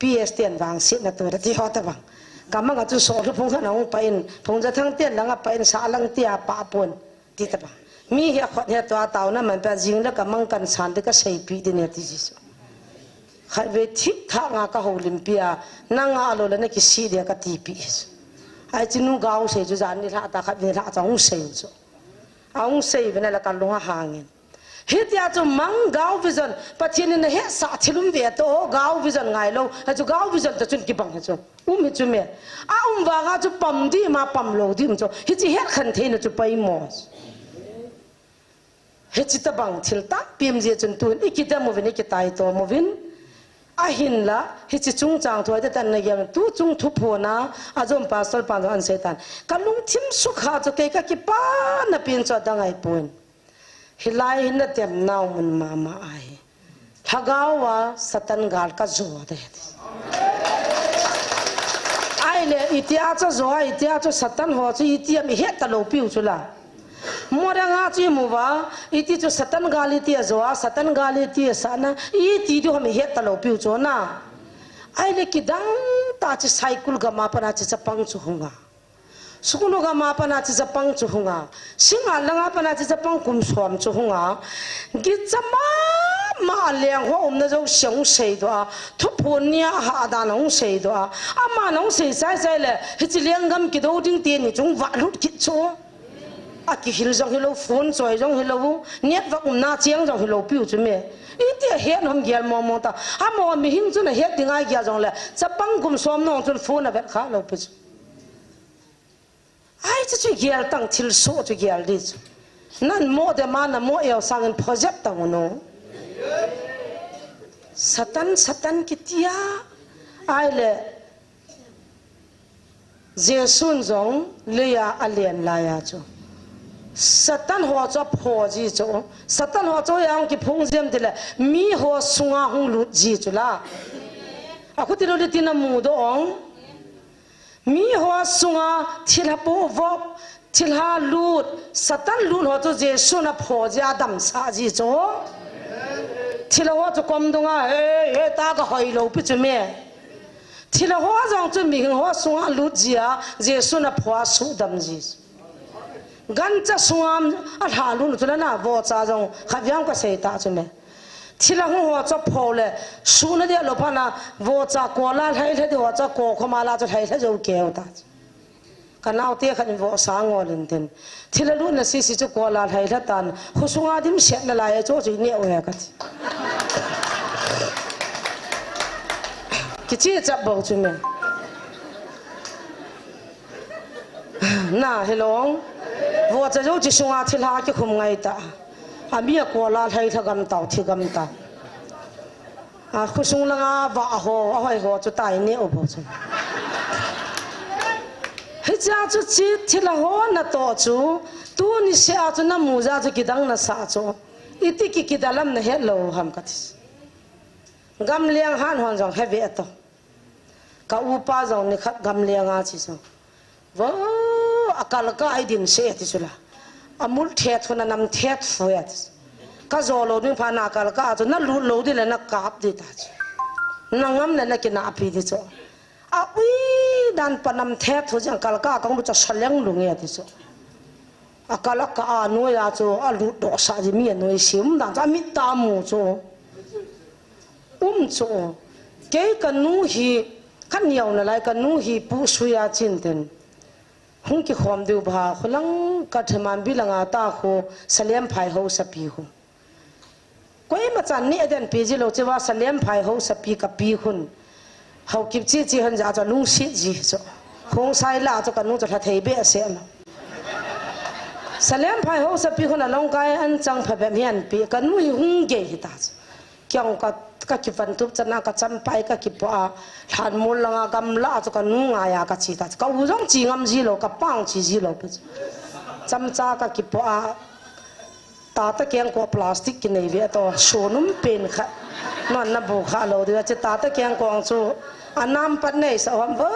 P S ten vang sit na tu da ti ho ta bang. Ka mang a chu so hlu phung khat a hung pa in, phung ja thang ten langa pa in, sa lang ti a pa pon, ti ta bang. Mi hi a khot hi a tua tau na man pa jing le ka mang kan san de ka sei pi de ne ti ji so. Khat ve thik tha nga ka ho lim pi a, na nga lo le na ki si de ka ti pi so. Ai chi nu gao sei chu jan ni hla ta khat ve hla cha hung sei so. Ahung sei uvin ahile kalung ahangin. Hitia chu mang gao vision, Pathen in ahetsah thil um ve to, gao vision ngailou. Hichu gao vision toh chun kibang hichu. Um hichu me. Aum vanga chu pam dima pam lou dim chu. Hiche hetkhen theina chu poimo. Hiche tabang thil tampi um jeh chun tun ikidem uvin, ikitaitom uvin. Ahinla, hiche chungchang thu a tah tan nagel tu chung thuphon a, ajom pastor pan jong ahin seitan. Kalungthim sukha chu kei kakipana pen chu adang ahipon. Hilai hin natemnau mun mama ahi. Lhagao a Satan gal kajo de. Ahile, itia chu jo a, itia chu Satan ho chu iti ham ihet talou piu chu la. Moranga chu imu uva, iti chu Satan gal iti ajo a, Satan gal iti asah na, iti diu ham ihet talou piu chu na. Ahile kidang tah chu Saikul gam a pat a chu chapang chu hunga. Sukunu gam a pat a chu chapang chu hunga. Singngat lang a pat a chu chapang kum som chu hunga. Gicha mama a leng ho umna jouse ahung seidoh a. Thuphon nia ahadan ahung seidoh a. Aman ahung sei chai chai le, hiche lenggam kidou ding teni chung vahlut kit chu. Akihil jong hilou, phone choi jong hilou, network umna cheng jong hilou piu chu me. Iti ahet ham gel mong mong ta. Amaho mihem chun ahet ding ahi gel jongle, chapang kum som nung chun phone avet kha lou pi chu. Ai chu chu gel tang thilsoh chu gel di chu. Namo dem a namo eo sangin phojep tang u no. Satan, Satan kitia. Ahile, Jesun jong leiya alen laiya chu Satan ho chu apho ji chu. Satan ho chu ahung kiphong ji ham tile, miho sunga hung lut ji chu la. Akhuti lou le tina mudoh ong. Miho sunga thilha povop, thilha lut, Satan lut ho chu Jesun apho ji, adamsah ji chu. Thilha ho chu kom dunga, he, he, ta kahoi lou pi chu me. Thilha ho jong chu mihem ho sunga lut ji a, Jesun apho a sudam ji. Gancha sunga alha lut chu la na, vohcha jong khatvei kasei ta chu me. Thilha ho chu apho le, suna dia lou phat na, vohcha kola lhai lha di ho chu kokhoma la chu lhai lha jou keu ta. Kanaote khat in vohsa ngol in tin. Thilha lutna sisi chu kola lhai lha tan. Khosunga dimset nalai a chu chu ineh u he kati. Kichi chap bou chu me. Na, hilou. Vohcha jou chi sunga thilha kikhum ngai ta. Ami a kola lhai lha gam tau, thi gam tau. A, khosung langa vah ho, ahoi ho chu tai neh u bou chu. Hichea chu chi thilha ho natoh chu, tuni seh a chu namu jeh a chu kidang nasah chu. Iti ki, kidalham nahet lou ham kati. Gamleng han hon jong heve to. Ka upa jong nikhat gamleng a chi jong. Vo, akal kah a idin seh ti chu la. Amul thet hun anam thet fu e ti chu. Kajo lou ding phat na akal kah a chu nalut lou ding le nakap ding ta chu. Nangam le nakinahpi ding chu. Aui dan pa nam thet hu jeng akal kah a kahung lut chu saleng lung e ti chu. Akal akah a noiya chu alut doh sah ji mi anoise um dan chu amit tah a mu chu. Um chu. Kei kanu hi, kaneo nalai kanu hi pusuiya chin ten. Hung kikhom diu bha, khulang Kathmandu langa ta khu, Salem phai hausapi khu. Koima chan neh den pi ji lou, chua Salem phai hausapi kapi khun. Haokip chi chi hon ja chu lungset ji chu. Khongsai la chu kanu chu lha thei behseh lou. Salem phai hausapi khun along kai an chang phabep hian pi, kanu hi hung gei hita chu. Kei jong ka, kakivan tup chan a kachampai kakipoh a, lhanmol langa gamla chu kanu ngaiya kache ta chu. Ka u jong che ngam ji lou, kapa jong che ji lou pi chu. Chamcha kakipoh a, tata kengkoh plastic kinei ve to, sonum pen khat. Non nabu kha lou ding, che tata kengkoh chu, anam pat nei sa hom, vo,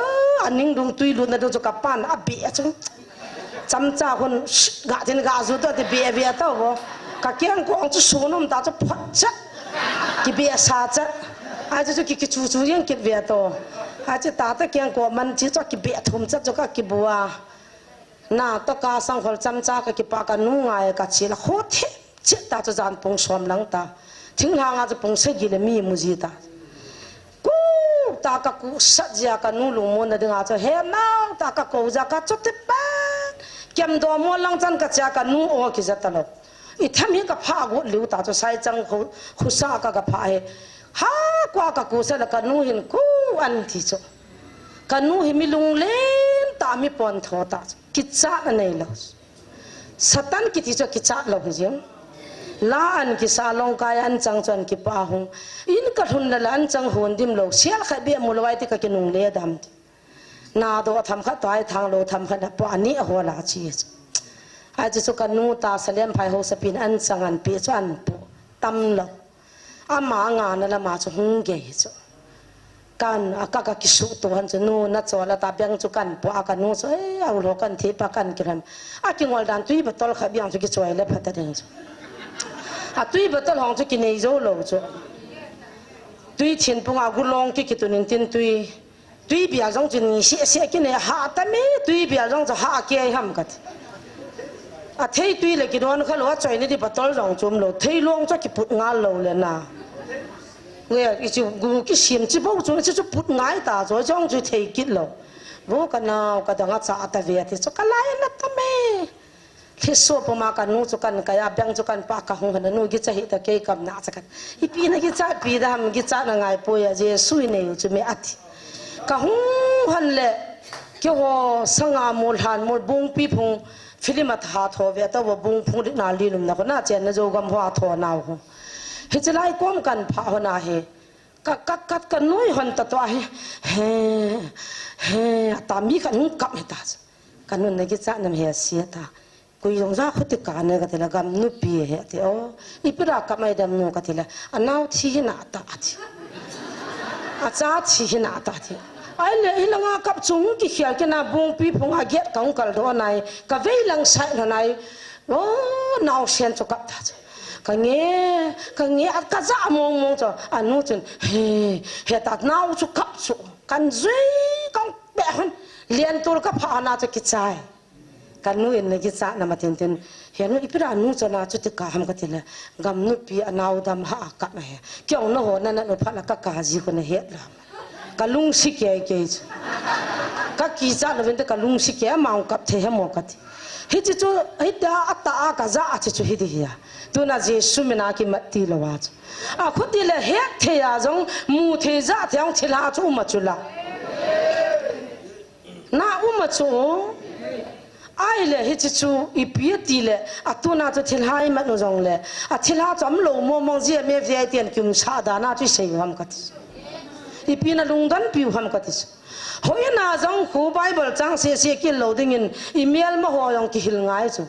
aning dung tui lutna dung chu kapan, abeh chu. Chamcha khun, shh, ga tin ga ju to ti beh ve to vo. Ka kengkoh chu sonum ta chu phot chat. Kibeh sa chat. Ai chu chu ki, kichu chu jeng kit ve to. Ai chu tata kengkoh man chi chu kibeh thum chat chu kakibu a. Na to ka sangkhol chamcha kakipah kanu ngai kache la kho the. Chet ta chu jan pung som lang ta. Thinglhang a chu pung sagi le mi mu ji ta. Ku ta kaku sat jia kanu lungmonna dinga chu he nau ta kakou ja kachu ti pan. Themdoh mol lang chan kache a kanu o kija talou. Itham hi kaphah got liu ta chu, Saichang khu, khusa ka, kaphah hi. Ha, kua kakusa la kanu hin ku an ti chu. Kanu hi mi lunglen ta, mi pontho ta chu. Kichat anei lou. Satan kiti chu kichat lou hi jing. La an kisa longkai an chang chu an kipah hung. In kalhun la la an chang hon dim lou. Sial khat beh mu lou ai ti kakinungle dam ti. Nadoh tham khat toh ai thang lou tham khat na pa ni a hola chi chu. Ai chu chu kanu ta Salem phai ho sapin an chang an pe chu an pu. Tam lou. Ama ngana lama chu hung gei chu. Kan, a ka, ka kisuh to han chu, nu, na chol a ta beng chu kan pu a, kanu chu, eh, a u lo kan thi pa kan kiram. A kingol dan tui bottle kha biang chu kichoi le phata ding chu. A tui bottle hong chu kinei jo lou chu. Tui thin pung a gulong ki kitun in tin tui. Tui bia jong chu ni si si kinei ha ta mi, tui bia jong chu ha ke ham kati. A thei tui le kidon kha lou, a choi ni di bottle jong chu um lou. Thei long chu kiput ngal lou le na. Nge, i chu gu kisim chi bo chu, chi chu put ngai ta chu, jong chu thei kit lou. Vo ka nao, ka dang a cha ta ve ti chu, ka lai na ta me. Thliso puma kanu chu kan kai a, beng chu kan pa ka hung hana nu gicha hi ta kei kam na cha kan. Ipi na gicha pi da ham, gicha na ngai poi a, Jesu i nei u chu me ati. Ka hung han le, keiho sanga mol han mol bungpi phung, film a tha tho ve ta vo bung phung ri na li lum na ko na chen na jo gam ho a tho nau ho. Hichi lai kom kan pha ho na he. Ka, ka, ka, ka nui hon ta to a he. He, he, a ta mi ka nung kap he ta. Ka nun na ki cha nam he sia ta. Kui jong ja khuti ka ne ka ti la gam nu pi he ti o. I pi ra kap mai dam nu ka ti la. A nau thi hi na ta a ti. A cha thi hi na ta ti. Ai le hi la nga kap chung ki khial ke na bung pi phung a giat ka ung kal do nai. Ka vei lang sai lo nai. O, nau sian chu kap ta chu. Ka nge, ka nge, a ka ja mong mong chu. A nu chun, he, he ta nau chu kap chu. Kan jui, kan pe han. Lian tul ka pha na chu ki chai. Ka nu in na ki cha na ma tin tin. He nu i pi ra nu chu na chu ti ka ham ka ti le. Gam nu pi a nau dam ha a kap na he. Kiong na ho na na nu pha la ka ka ji ko na he la. Ka lungsi kei kei chu. Ka kicha lou vin te ka lungsi kei, amau kap thei he mo ka ti. Hichi chu, hiti a, a ta a ka ja a chi chu hiti hi a. Tuna Jesu mina kimat ti lou a chu. A khuti le het thei a jong, mu thei ja thei a jong thilha chu um a chu la. Na um a chu. Ai le hichi chu ipi a ti le, a tuna chu thilha i mat u jong le, a thilha chu am lou mo mong jia me vei tian kium sa da na chu i sei u ham ka ti. Ipi na lungdon piu ham ka ti. Hoi na jong khu Bible chang se se kil lou ding in, i mel ma ho jong kihil ngai chu.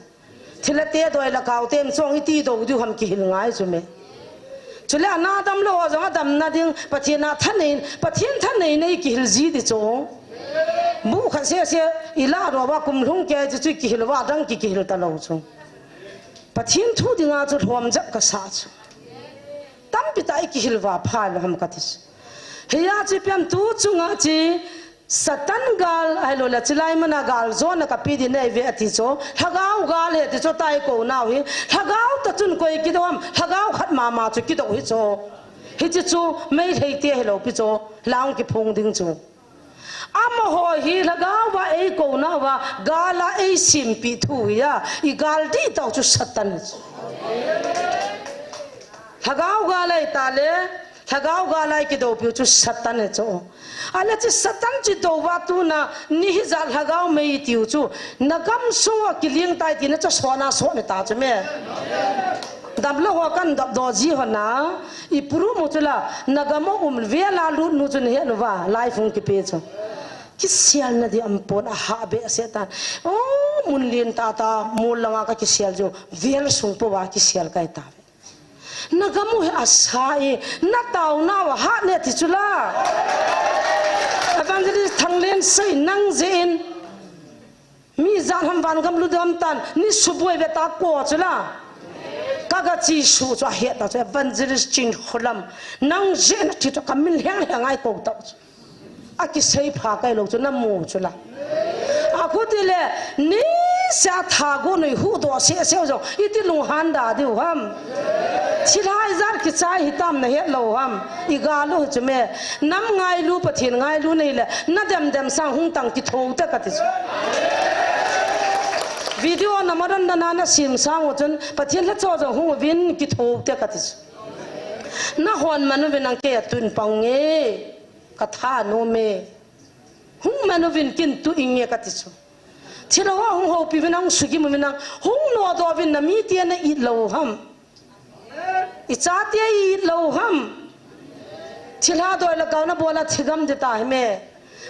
Thilha te doi la kau tem chong i ti do diu ham kihil ngai chu me. Chule a na dam lou jong a dam na ding, Pathian a thanei, Pathian thanei nei kihil ji di chu. Bu kha se se, i la do ba kum lhung ke chu chu kihil va dang ki kihil ta lou chu. Pathian thu dinga chu lhom jep ka sa chu. Tampi ta i kihil va pha lo ham ka ti chu. Hiya chi piam tu chunga chi, Satan gal, ai lo la chi lai mana gal jo na ka pi di nei ve a ti chu. Lhagao gal he ti chu tai ko nau hi. Lhagao ta chun koi ki do ham, lhagao khat mama chu ki do hi chu. Hichi chu, mei lhei te he lo pi chu. Lang ki phung ding chu. Amaho hi lhagao va ei ko na va, gal a ei sim pi thu hi a, i gal di tau chu Satan hi chu. Lhagao gal ai ta le, lhagao gal ai ki do piu chu Satan hi chu. A le chi Satan chi do va tu na, ni hi ja lhagao mei tiu chu, na gam sung a ki ling tai ti na chu so na so ni ta chu me. Dam lo ho kan dap do ji ho na, i puru mu chu la, na gam o um ve la lut nu chu ni he nu va, lai phung ki pe chu. Kisial na di am pon a ha be se ta. O, mun lin ta ta, mun langa ka kisial chu, vel sung po va kisial kai ta. Na gam u hi a sa i, na tau na wa ha ne ti chu la. Evangelist Thanglen sei nang je in. Mi jan ham van gam lu dam tan, ni suboi ve ta ko chu la. Ka ga chi su chu a he ta chu Evangelist Chin Kholam. Nang je na ti chu ka min heng heng ai ko ta chu. A kisei pha kai lo chu na mu chu la. A khuti le, ni sia tha gu noi hu do se se jo, i ti lung han da diu ham. Thilhai jar ki chai hi tam na het lo ham. I ga lu chu me, nam ngai lu Pathian ngai lu nei le, na dem dem sang hung tang ki tho ta ka ti chu. Video na madan dana na sim sang u chun, Pathen lhacha jong hung uvin kitho te kati chu. Nahon man uvin nang kei a tun pang nge, ka tha nom e. Hung man uvin kin tu inge kati chu. Thilha ho hung houpi uvin nang sugim uvin nang, hung nodoh uvin na mite na it lou ham. I chate i it lou ham. Thilha doi le kauna bola thigam dita hi me.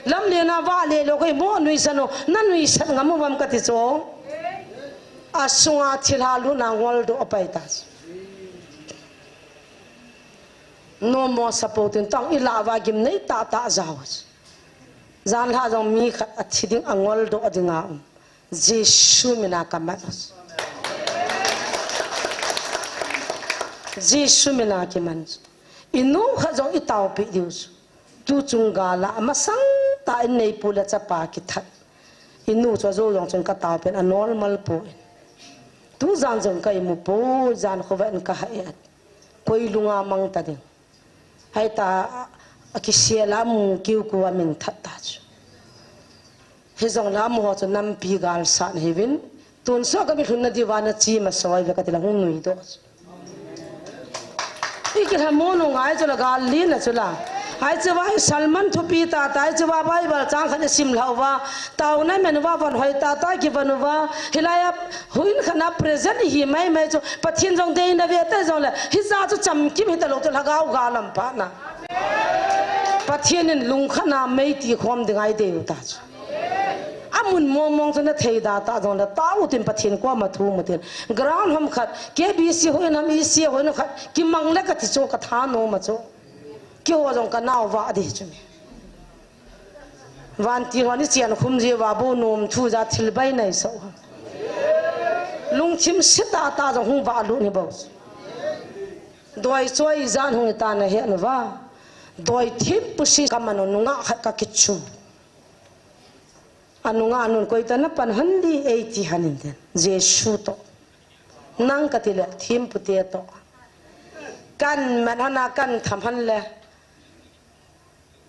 Lamlen a vahle lou kei mo nuisan u, na nuisan ngam uvam kati chu. Asunga thilha lutna ngoldoh apai ta chu. No more supporting tong i lah uva gimnei tahtah jao. Janlhah jong mi khat athi ding angoldoh ding a um. Jesu mina kaman. Jesu mina kiman. I nu khat jong i taopi diu chu. Tu chung gala amasang tah in neipu le chapa kithat. I nu chu ajou jong chun ka taopi in a normal poi. Tu jan jong ka imu poi, jan khovah in ka ha e. Koi lunga mang ta ding. Hei ta, a kisel a mu kiu ku a min that ta chu. Hijong le amu ho chu nampi gal san hiuvin. Tun so ka mi lhun na diu va na chi ma soi ve ka ti la hung nui doh chu. I kilha mo nu ngai chu la gal li na chu la. Ai chu va i Salman thupi ta ta, ai chu va Bible chang khat i sim lhau va. Tau na men va von hoi ta ta ki von va. Hilai a Huin khat na present hi mai mai chu Pathen jong dei na ve te jong le, hija chu chamkim hita lou chu lhagao ga lam pa na. Pathen in lung khat na mei ti khom ding ai dei u ta chu. Amun mong mong chu na thei da ta jong le, ta u tin Pathen koma thu mu tin. Ground ham khat, K B C huin ham, E C huin ham khat, kimang le ka ti chu ka tha nom a chu. Keiho jong ka nao va dei chu me. Vantil hon i chian khum jeh uva bou nom thu ja thil bai nei so. Lungthim se tah tah jong hung vah lut ni bou. Doi choi jan hung i ta na he nu va. Doi thim pusi ka man u nungah khat ka kichu. A nungah nun koi ta na pan han di ei ti han in den. Jesu to. Nang ka ti le thim pute to. Kan man hana kan tham han le.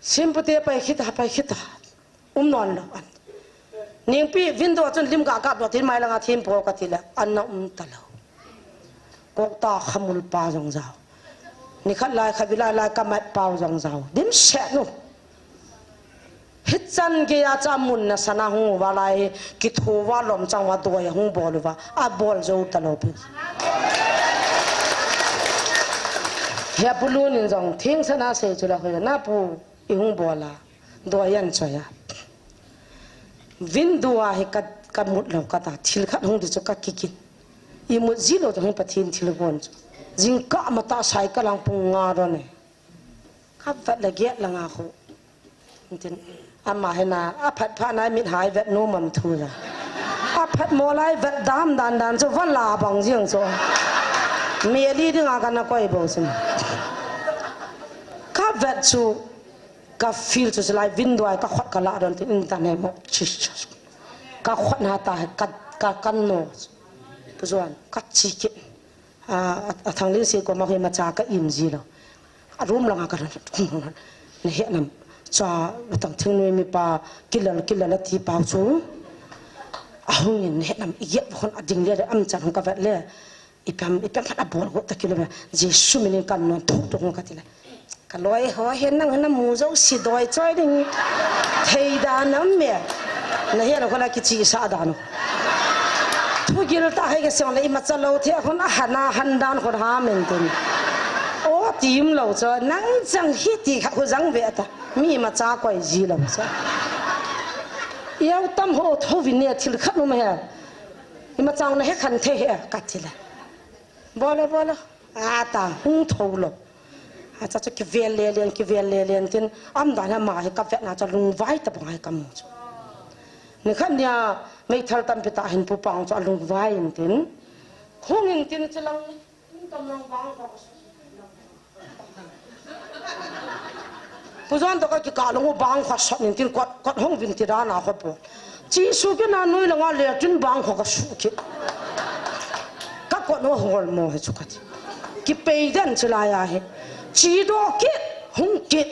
Simpute pai khita, pai khita. Um non lo an. Ningpi window chun lim ga kap lo tin mai langa thim po ka ti le an na um ta lo. Kok ta khamul pa jong jao. Ni khat lai khat vilai lai ka mat pau jong jao. Dim se nu. Hichan gei a cha mun na sana hung uva lai kithu va lom chang va doi hung bol uva a bol jo ta lo pi. He pulun in jong thing sana sei chu la hoi na pu. I hung bol a, doi an choi a. Window a hi ka, ka mut lo ka ta, thil khat hung di chu ka kikin. I mut ji lo chu hung Pathen thil gon chu. Jingkah matah cycle lang pung nga ron e. Ka vet le gate langa khu. Tin, ama hi na, a phat phat na mit hai vet nu mam thu la. A phat mo lai vet dam dan dan chu va la bang jing chu. Meli dinga ka na koi bo sin. Ka vet chu Ka feel chu silai window ai ka khot ka la don tin in ta ne mo. Jesus. Ka khot na ta ka, ka, ka no. Pu Juan, ka chi ki. A, a, a thang lin si ko ma hi ma cha ka im ji lo. A room langa ka na he nam. Cha tang thing nui mi pa kilal, kilal a ti pa chu. A hung in he nam i yet hon a ding le am chan hung ka vet le. Ipi ham, ipi ham phat abol go ta kilo ve. Jesu minin kan non thuk thuk ka ti le. Ka loi ho he nang na mu jo si doi choi ding. Thei dan am me. Na he na ko na kichi sa dan. Thu gil ta he ke song le ima cha lo the ko na hana han dan ko ha men tin. O tim lo cho nang jang hi ti kha ko jang ve ta. Mi ma cha koi ji lo cho. Yau tam ho tho vin ne thil khat um he. Ima chang na he khan the he ka ti le. Bolo, bolo. A ta, hung tho lo. A cha chu kivel le len, kivel le len tin, am dan ama hi ka vet na cha lungvai ta bang ai ka mu chu. Ni khan nia, meithal tampi ta hin pu pang chu a lungvai in tin. Hung in tin chu lang, in tam lang vang ko. Pu Juan to ka kikah lung u bang kho sot nin tin kot, kot hung vin ti dan a kho po. Chi su ke na nui langa le tin bang kho ka su ke. Ka kot no hol mo he chu ka ti. Ki pei den chu lai a he. Chi do ke hung ke.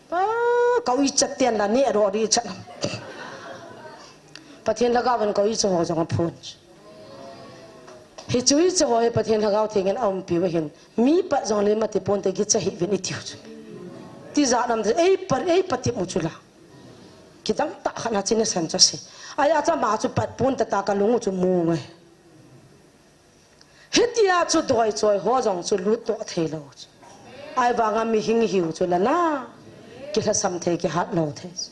Pa ka ui chat ten la ne ro ri chat. Pathen Lhagao in koi chu ho jong aphun. Hichu hichu ho hi Pathen Lhagao Theng in aumpi uva hin. Mi pat jong le mati ponte gicha hih uvin itiu chu. Tijat nam te ei pat, ei pati mu chu la. Kidang tah khat na chin na san chu ase. Ahi a chu ama chu pat pon tata kalung u chu mu ngai. Hitia chu doi choi ho jong chu lut toh thei lou chu. Ahivanga mihing hiu chu la na. Kilhasam thei kihat lou thei chu.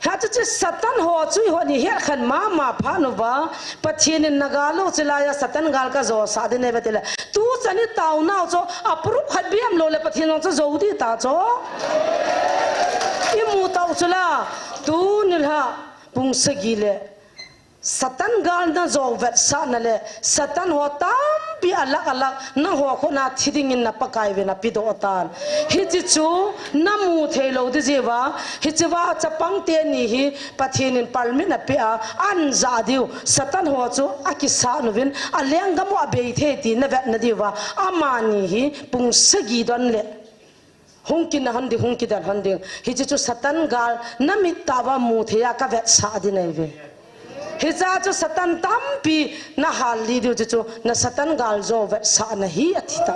Hichu chu Satan ho chu eiho ni het khen mama phat uva, Pathen in na gal u chu laiya Satan gal ka jo sah ding ahi ve tile. Tu chan i tao nau chu aprup khat biam lou le Pathen jong chu jo di ta chu. I mu tau chu la, tuni lha pung sagi le Satan gal na jo vetsahna le, Satan ho tampi alak alak, nangho khut na thi dingin na Pakai vin apedoh tan. Hichi chu na mu thei lou di jiuva, hichi va chapang teni hi Pathen in permit apeh a, an ja diu, Satan ho chu akisat uvin, alenggam u abei thei ti na vetna diuva, amani hi pung sagi don le. Hung kina hon ding, hung kidal hon ding. Hichi chu Satan gal na mit tah uva mu thei a ka vetsah ding ahi ve. Hicha chu Satan tampi na hal li diu chu chu na Satan gal jo vetsahna hi ati ta.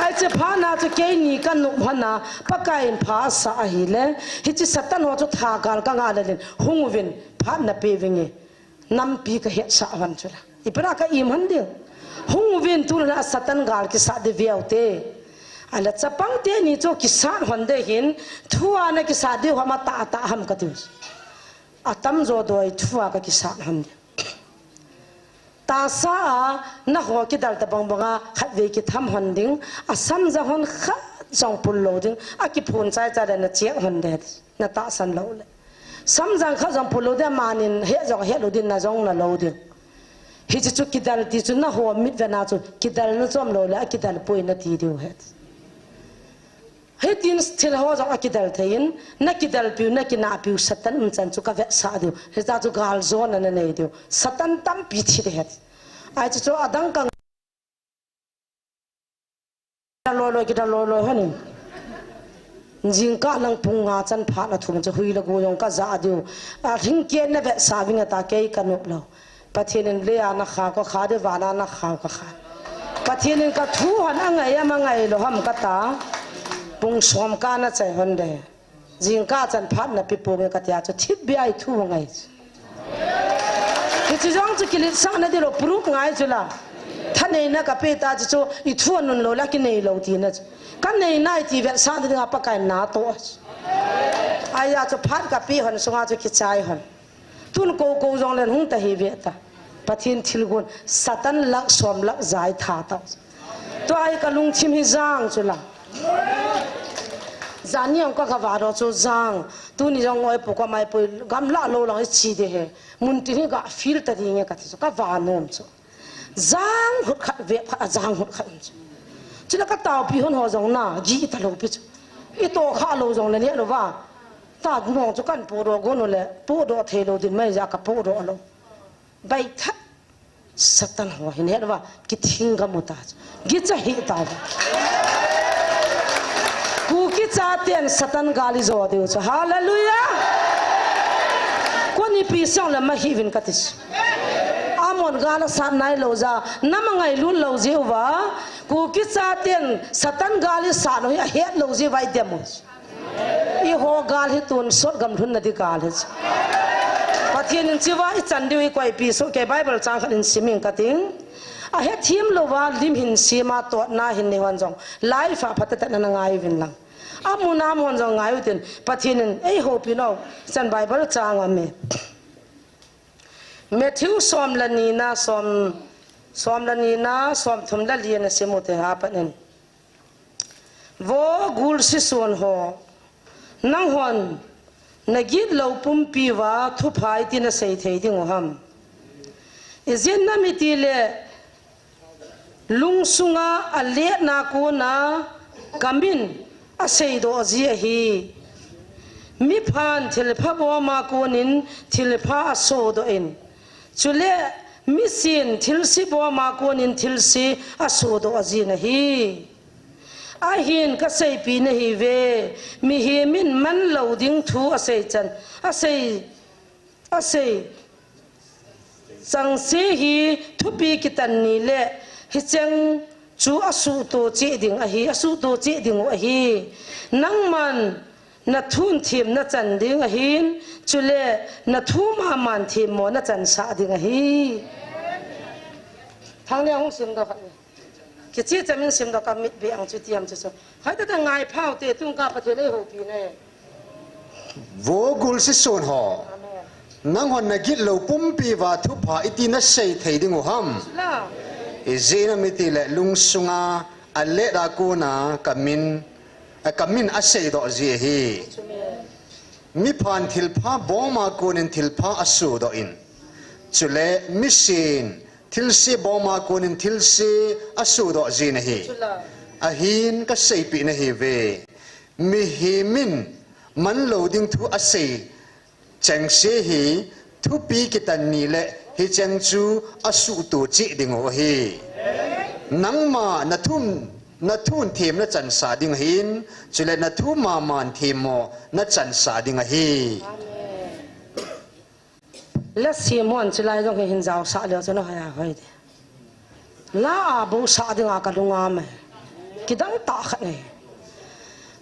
Ahi che phat na chu keini ka nop hon a Pakai in pha asah ahile. Hichi Satan ho chu tha gal ka ngah le lin hung uvin phat na pe vinge. Nampi ka hetsah hon chu la. Ipi ra ka im hon ding. Hung uvin tu la Satan gal kisat di veu te. Ahile chapang teni chu kisat hon de hin thua na kisat diu ham atah atah ham ka tiu. Atam jo doi thua ka kisat hon de. Tahsa a na ho kidal tabang banga khatvei kitham hon ding. Asamjang hon khat jong pul lou ding. Akiphun chai chai le na chek hon de. Na tahsan lou le. Samjang khat jong pul lou ding, amanin het jong het lou ding, na jong na lou ding. Hichi chu kidal ti chu na ho mit vena chu, kidal na chom lou le, akidal poi na ti diu het. Hitin thil ho jong akidal thei in, na kidal piu, na kina piu, Satan umchan chu ka vetsah diu. Hicha chu gal jona na nei diu. Satan tampi thi de het. Ahi chu chu adang ka Loi loi, kidal loi loi hon in. Jingkah lang pung nga chan phat na thum chu hui le go jong ka ja diu. Alhingkei na vetsah vinge ta kei ka nop lou. Pathen in lei a na kha ka kha diu, van a na kha ka kha. Pathen in ka thu hon angai am angai lou ham ka ta. Pung som ka na chai hon de. Jingkah chan phat na pi ponge ka tia chu thipbeh a i thu ngai. Hichi jong chu kiletsahna ding lou proof ngai chu la. Thaneina ka pe ta chu chu i thu anun lou la kinei lou tina chu. Ka neina i ti vetsah ding a Pakai na to. Ahi a chu phat ka pe hon sunga chu kichai hon. Tun ko ko jong len hung ta hi ve ta. Pathen thilgon Satan lakh som lakh ja i tha ta. Tua hi ka lungthim hi jang chu la. Jani ang ka ka va ro chu jang. Tuni jong oi pu ka mai pu gamla lou lang i chi de he. Mun ti hi ga feel ta ding e ka ti chu ka va nom chu. Jang hut khat ve khat a jang hut khat chu. Chu la ka tao pi hon ho jong na gi ta lou pi chu. I to kha lou jong le ne lou va. Ta nong chu kan pu ro go no le pu do thei lou din mai ja ka pu ro lou. Bai that. Satan ho hin het va, kithing ka mu ta. Gicha hi ta va. Kuki chaten Satan gal i jo diu chu. Hallelujah. Koni pi song le ma hi vin ka ti chu. Amon gal a sat nai lou ja, na ma ngailut lou jiu va. Kuki chaten Satan gal i sat lou hi a het lou jiu va i dem u. I ho gal hi tun sot gam lhun na di gal hi. Pathen in chiva i chan diu i koi pi so ke Bible chang khat in siming ka ting. A hethem lou va lim hin sima totna hin nei hon jong. Life a phatah tah na na ngai vin lang. A mun a mun jong ngai u tin. Pathen in ei ho pi no. Chan Bible chang a me. Matthew som le ni na som, som le ni na som thum le li na simu te ha pa nen. Vo gul sisun ho, nanghon na gitlou pumpi uva thupha iti na sei thei ding u ham? Ijeh inem itile lungsunga aletna kona kamin aseidoh ji ahi. Miphan thilpha boma konin thilpha asodoh in, chule misin thilse boma konin thilse asodoh jin ahi. Ahin kaseipi nahiuve, mihemin manlou ding thu asei chan, asei, asei. Changse hi thupi kitan ni le hicheng chu asuhto cheh ding ahi, asuhto cheh ding u ahi. Nangman nathun them nachan ding ahin, chule nathu maman themmo nachansah ding ahi. Thanglia hung simdoh khat ni. Kicheh chamin simdoh ka mit be ang chu tiam chu chu. Hoitah tah ngai phaute, tungkah Pathen eihoupi nai. Vo gulsi son ho. Amen. Nanghon nagitlou pumpi uva thupha iti nasei thei ding u ham? Chula. Ijeh inem itile lungsunga alet a kona kamin, a kamin aseidoh ji ahi. Amen. Miphan thilpha boma konin thilpha asodoh in, chule misin thilse boma konin thilse asodoh jin ahi. Chula. Ahin kaseipeh nahiuve. Mihemin manlou ding thu asei chengse hi thupi kitan ni le hicheng chu asuhto cheh ding u ahi. Nangma nathun, nathun them nachansah ding ahin, chule nathu maman themmo nachansah ding ahi. Amen. La sim hon chulai jong hi hin jaosah leu chun ahoi ahoi de. La a bohsah dinga kalunga mai. Kidang tah khat nei.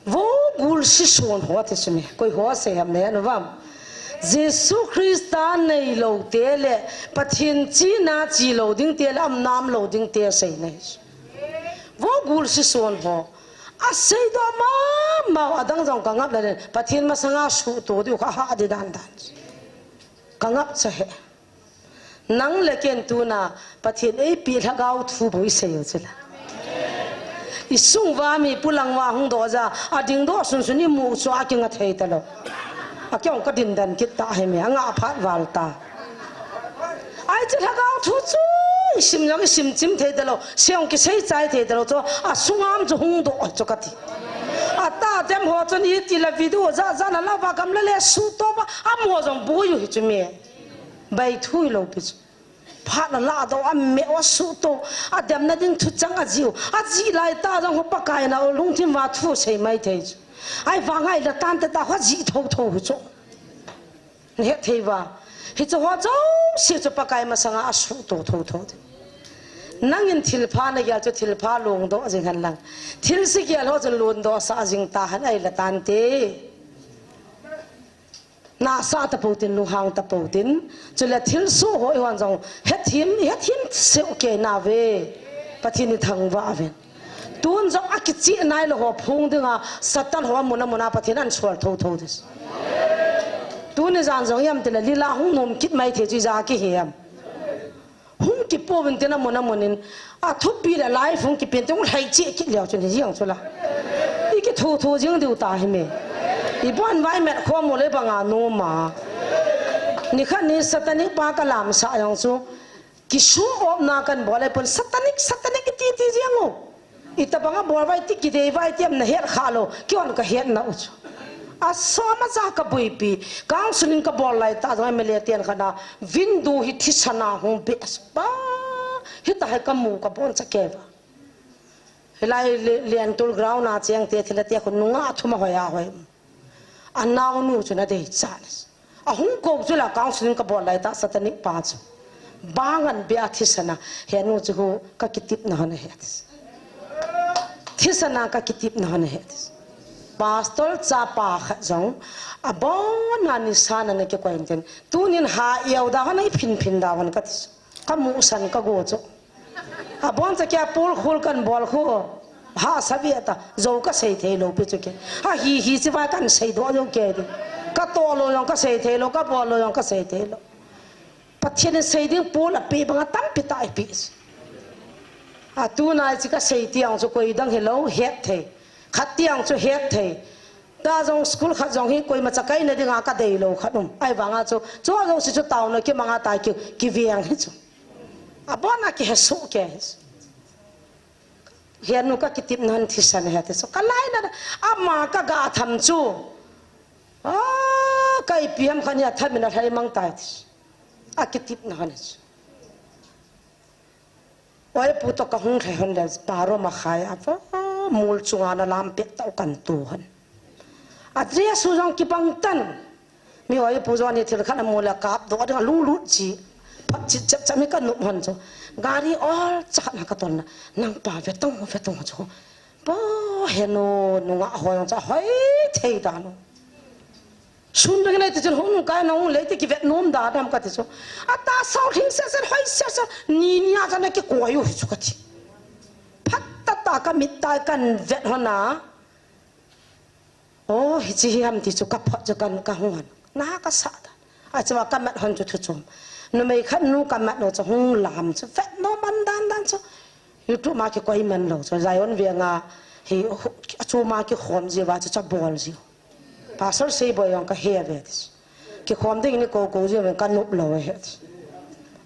Vo gulsi son ho ti chu mi. Koi ho sei ham nei anu vam. Jesu Christa neilou te le Pathen china chilou ding te le amnam lou ding te sei nei. Vo gulsi son ho. Aseidoh mama u adang jong kangap le Pathen masanga suhto diu kha ha di dan dan. Kangap cha he. Nang le ken tuna Pathen eipeh lhagao thu bou isei u chula. Isung uva mi pulang uva hung doh ja, ading doh sunsun imu chu akinga thei talou. Akihong kadin dan kit tah hi mi, anga phat val ta. Ai chu lhagao thu chu isim jong isim chim thei talou, seijong kisei chai thei talou chu, asunga um chu hung doh chu kati. Atatem ho chun iti la video ja ja na la uva gam la le suhto uva, amaho jong boi u hi chu mi. Bai thui lou pi chu. Phat la la doh a me wa su to. A dem na ding thu chang a jiu. A ji lai ta jong ho Pakai na o lungthim va thu sei mai thei chu. Ai vang ai la tan te ta ho ji tho tho hu chu. Ni het thei va. Hi chu ho chu si chu Pakai masanga a su to tho tho. Nangin thil pha na gel chu thil pha long doh jing han lang. Thil si gel ho chu lon doh sa jing ta han ai la tan te. Nasa tapou tin, lunghang tapou tin, chule thilsoh ho ihon jong, hethem, hethem seu kei nauve, Pathen ithangvah uvin. Tun jong akichih nailou ho phung dinga, Satan ho amun amun a Pathen ahin sol tho tho ding. Tuni jan jong iam tile, lila hung nom kit mai thei chu ija kihi em. Hung kipouvin tin amun amun in, athupi le live hung kipen tin hung lhai cheh kit leu chun hi jeng chu la. I kithu thu jing diu ta hi me. I bon vai met khom u le banga nom a. Nikhat ni Satanic pa kalamsah jong chu. Ki show off na kan bol le pon Satanic, Satanic iti ti jeng u. Itabanga bol vai ti kidei vai ti am na het kha lou, kihon kahet nau chu. Asom aja kabuipi, council in kabol lai ta jong M L A ten khat na, window hi thisan a hung be aspa. Hita hi kamu kabon cha kei va. Hilai le, Liantul ground a cheng te thila te khu nunga thum ahoi ahoi. Anaonu chu na dei chan. Ahung kou chu la council in kabol lai ta Satanic pa chu. Bang an be a thisan a, henu chu hu kakitepna hon ahi ati. Thisan a kakitepna hon ahi ati. Pastor chapa khat jong, abon a nisa na na kikoi in tin. Tunin ha iau da hon a iphin phin da hon kati. Kamusan kago chu. Abon cha kia pol khul kan bol khu. Ha sa ve ta, jou kasei thei lou pi chu ke. Ha hi hi chi vai kan seidoh jou ke di. Katoh lou jong kasei thei lou, kabol lou jong kasei thei lou. Pathen in sei ding pol apeh banga tampi tah ipeh. Atunai chi kasei tiang chu koi dang hilou, het thei. Khat tiang chu het thei. Ta jong school khat jong hi koima cha kaina dinga kadei lou khat um. Ahivanga chu, chu jong si chu taona kimanga tai ki, kiveng hi chu. Abon a kihesoh ke hi chu. Henu kakitepna hon thisan ahi ati chu. Kalai na, ama kaga tham chu. A, ka ipi ham khat ni a tham in alhai mang tai ti chu. Akitepna hon hi chu. Oi pu to kahung lhai hon le paro ma khai a va mul chunga na lam pet tau kan tu hon. A dress u jong kibang tan. Mi oi pu jong ni thil khat amu le kap doh ding a lunglut chi. Phat chit chep chep mi ka nop hon chu. Gari ol cha khat na ka ton na. Nang pa ve tong ve tong chu. Po he nu nunga hoi jong cha hoi thei ta nu. Sun ding nei ti chun hung kai na hung lei ti kivet nom da dam ka ti chu. Ata sau hing se se hoi se se ni ni a cha na ki koi u hi chu ka ti. Phat ta ta ka mit tai kan vet hon na. Oh, hichi hi ham ti chu ka phot chu kan ka hung han. Na ka sa ta. A chu ka mat hon chu thu chom. Numei khat nu ka mat lo chu hung lam chu. Vet nom man dan dan chu. YouTube ma ki koi man lo chu. Zion veng a hi chu ma ki khom ji va chu cha bol ji. Pastor sei boi jong ka he ve ti chu. Ki khom ding ni ko ko ji ve ka nop lo he ti.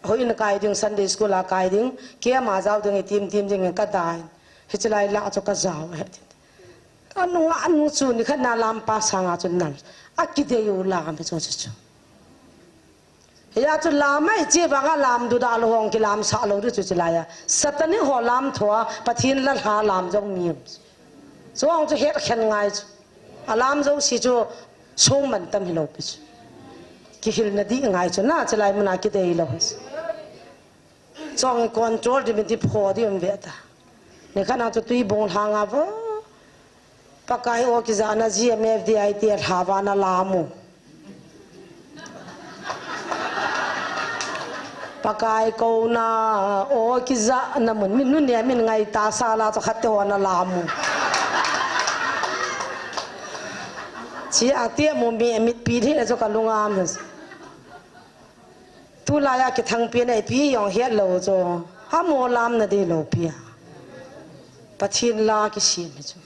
Hoi na kai ding Sunday school a kai ding. Ke ma jao ding tim tim ding ka dai. Hichi lai la chu ka jao he ti. Ka nunga nu chu ni khat na lam pa sanga chu nal. A kidei u lam chu chu chu. Hia chu lam ai che vanga lam du da lo hong ki lam sa lo du chu chu la ya. Satanic ho lam thoa Pathen la hla lam jong mi. Chuang chu het khen ngai chu. A lam jo si chu sung man tam hi lo pi chu. Ki hil na di ngai chu na chu lai muna kidei lo. Chuang control di min ti pho di um ve ta. Ni khat na chu tui bung hang a vo. Pakai o ki za na G M F D I T a hla va na la mu. Pakai ko na o ki za na mun min nu ne min ngai ta sa la chu khat te ho na la mu. Chi a te mu mi mit pi the chu ka lungam. Tulai a kithang pi nei pi jong het lo chu. Ha mo lam na dei lo pi a. Pathen la kisem hi chu.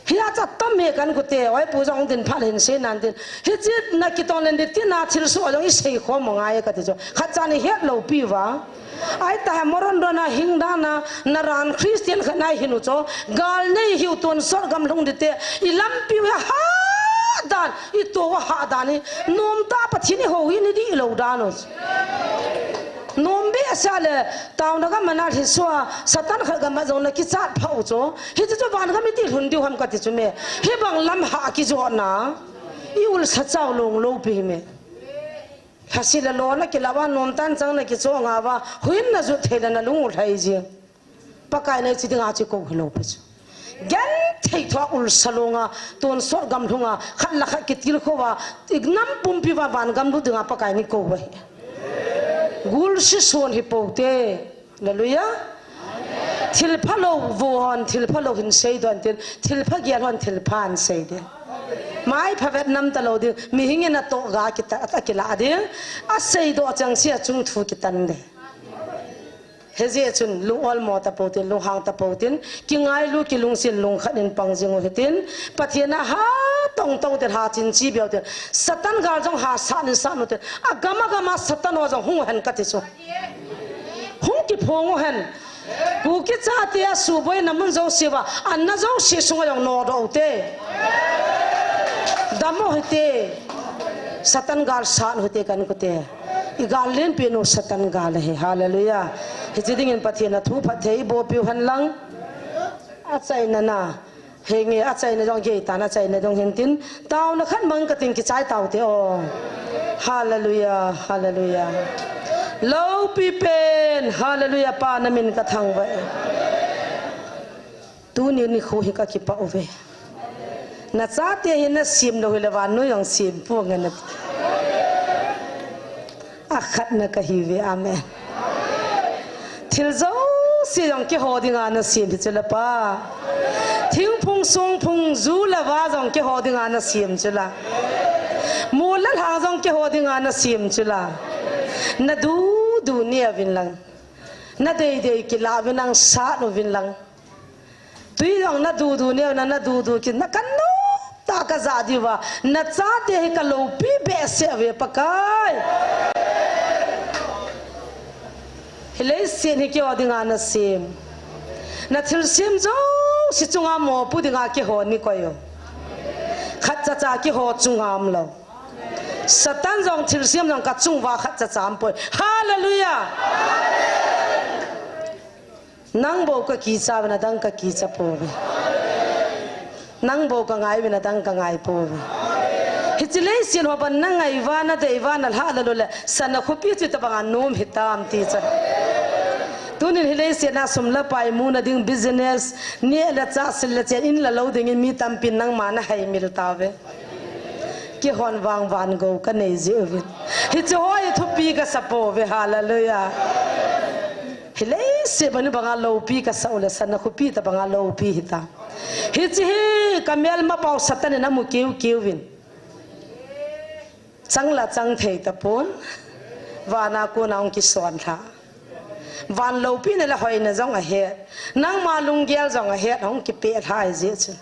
Hia cha tam he kan kute, oi pu jong din pha hin se nan din. Hi chit na kitong len di ti na thil so jong i sei kho mo ngai ka ti chu. Khat cha ni het lo pi va. Ai ta ha moron do na hing da na, na ran Christian khat na hin u chu. Gal nei hiu tun sot gam lhung di te. I lampi u ha dan. I to wa ha dan i nom ta Pathen i ho hi ni di lo dan u. Nom be sa le tauna ka mana hi sua Satan khat ka ma jong na ki chat pha u chu. Hi chu chu van ka mi ti lhun diu ham ka ti chu me. Hi bang lam ha ki jo na. I ul sa chau long lo pi me. Hasi la lo na ki la wa nom tan chang na ki cho nga wa. Huin na ju thei la na lung u thai ji. Pakai nei chi dinga chi ko hi lo pi chu. Gen thei thua ul salonga, ton sot gam lhunga, khat la khat kitil khowa, ignam pumpi va van gam lu dinga Pakai ni ko va hi. Gul si son hi po te. Hallelujah. Thil pha lo vo hon, thil pha lo hin sei don tin, thil pha gial hon, thil pha an sei de. Mai pha vet nam ta lo ding, mi hingin a to ga kita, a kila ding, a sei do chang si a chung thu kitan de. Hijeh chun lung olmo ta po tin, lung hang ta po tin, ki ngailu ki lungsin lung khat in pang jing u hitin, Pathen a ha tong tong tin ha chin chi beu tin, Satan gal jong ha sa nin sa nu tin, a gam a gam a Satan ho jong hung hen ka ti chu. Hung ki phong u hen. Kuki chate a suboi na mun jo siva, an na jo si sunga jong no do te. Dam u hite. Satan gal sa nu hite kan kute. I gal lenpi nu Satan gal ahi. Hallelujah. Hichi dingin Pathen a thu phatthei bopiu hen lang. A chaina na. Henge a chaina jong gei tan a chaina jong hin tin. Tauna khat mang ka tin kichai tau te o. Hallelujah. Hallelujah. Lopi pen. Hallelujah. Pa na min ka thangvah e. Tuni nikho hi ka kipah uve. Na chate hi na sem lou hile vannoi jong sem pong e na ti. A khat na ka hi uve, amen. Thil jouse jong keiho dinga na sem hi chu la pa. Thingphung songphung ju le va jong keiho dinga na sem chu la. Mol le lhang jong keiho dinga na sem chu la. Na dudu neuvin lang. Na deidei kilah uvin lang, sat uvin lang. Tui jong na dudu neu na, na dudu ki na ka nop ta ka ja diu va. Na chate hi ka loupi behseh uve Pakai. Hi leiset hi keiho dinga na sem. Na thilsem jouse chunga mopo dinga keiho ni koi o. Khat cha cha keiho chunga um lou. Satan jong thilsem jong ka chung uva khat cha cha um poi. Hallelujah. Nang bou ka kicha uve, na dang ka kicha pouve. Nang bou ka ngai uve, na dang ka ngai pouve. Hiche leiset ho ban na ngai uva, na dei uva, na lha la lou le, sana khopi chu tabang a nom hitam ti chu. Tunin hi leiset na sum le pai muna ding business, neh le chah, sil le chen, in le lou dingin mi tampin nangma na haimil tauve. Keihon vang van gou ka nei jeh uvin. Hiche ho hi thupi ka sa pouve, hallelujah. Hi leiset bang ni banga loupi ka sa u le, sana khopi tabanga loupi hita. Hiche hi ka melma pau Satan in amu kiu kiu vin. Chang la chang thei tapon, vana kona hung kison lha. Van loupina le hoina jong ahet. Nangma lunggel jong ahet, hung kipeh lha ahi jeh chun.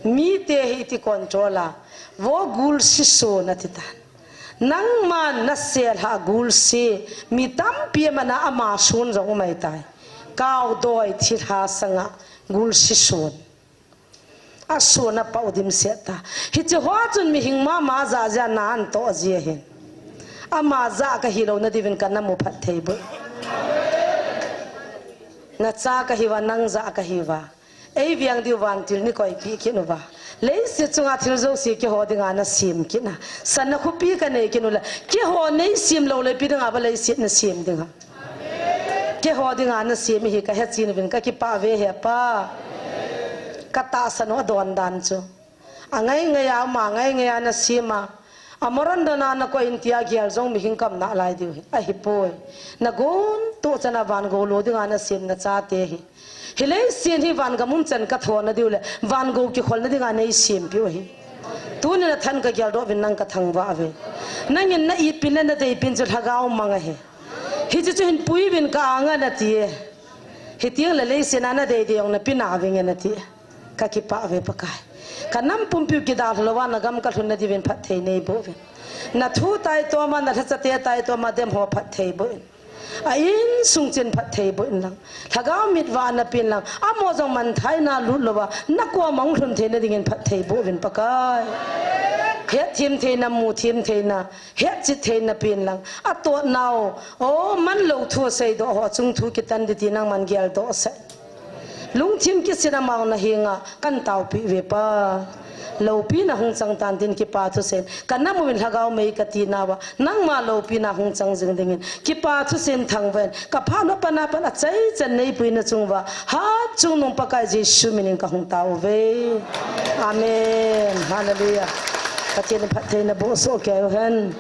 Mite hi iti control a, vo gulsi son ati tan. Nangman na sel ha gulsi, mi tampi amana ama son jong umai tai. Kau doi thilha sanga gulsi son. A son a pau dimset ta. Hiche ho chun mihing mama ja ja na an to ji ahin. Ama ja ka hilou na diuvin ka namu phatthei bou. Na cha ka hiuva, nang ja ka hiuva. Ei veng diu vantil nei koipi kit uva. Leiset chunga thil jouse keiho dinga na sem kit na. Sana khopi ka nei kit u le. Keiho nei sem lou le ipi dinga ba leiset na sem dinga. Keiho dinga na sem hi ka hechen uvin ka kipah uve he Pa. Ka tahsan u adon dan chu. Angai ngai a, ama ngai ngai a na sem a. Amaran dana na koi in tia gel jong mihing kam nalai diu hi. Ahipoi. Na gon toh chana van gou lou dinga na sem na chate hi. Hi leiset hi van gam um chan ka thona diu le, van gou kikholna dinga nei sempi u hi. Tunin na than ka geldoh uvin nang ka thangvah uve. Nangin na itpin le na deipin chu lhagao mang ahi. Hiche chu hin pui uvin ka anga na ti e. Hiti le leiset na na dei dei jong na pi na vinge na ti e. Ka kipah uve Pakai. Ka nam pumpiu kidalha louva na gam ka lhun na diuvin phatthei nei bou uvin. Na thu taitoma, na lhachate taitoma dem ho phatthei bou in. A insung chen phatthei bou in lang. Lhagao mit vah na pi in lang. Amaho jong manthai na lut louva. Na koma hung lhun thei na dingin phatthei bou uvin Pakai. Hetthem theina, muthim theina. Hetchet theina pi in lang. Atot nau. O, man lou thu seidoh ho. Chung thu kitan ding ti nangman geldoh sah. Lungthim kisin amau na henga kan taopi uve Pa. Loupina hung chang tan tin kipa thusen. Ka nam uvin lhagao mei ka ti nauva. Nangma loupina hung chang jing dingin. Kipa thusen thangvah in. Ka phat u a pat a pat a chaichan nei pui na chung uva. Hatchungnung Pakai Jesu minin ka hung tao uve. Amen. Hallelujah. Pathen in phattheina boh soh kei u hen.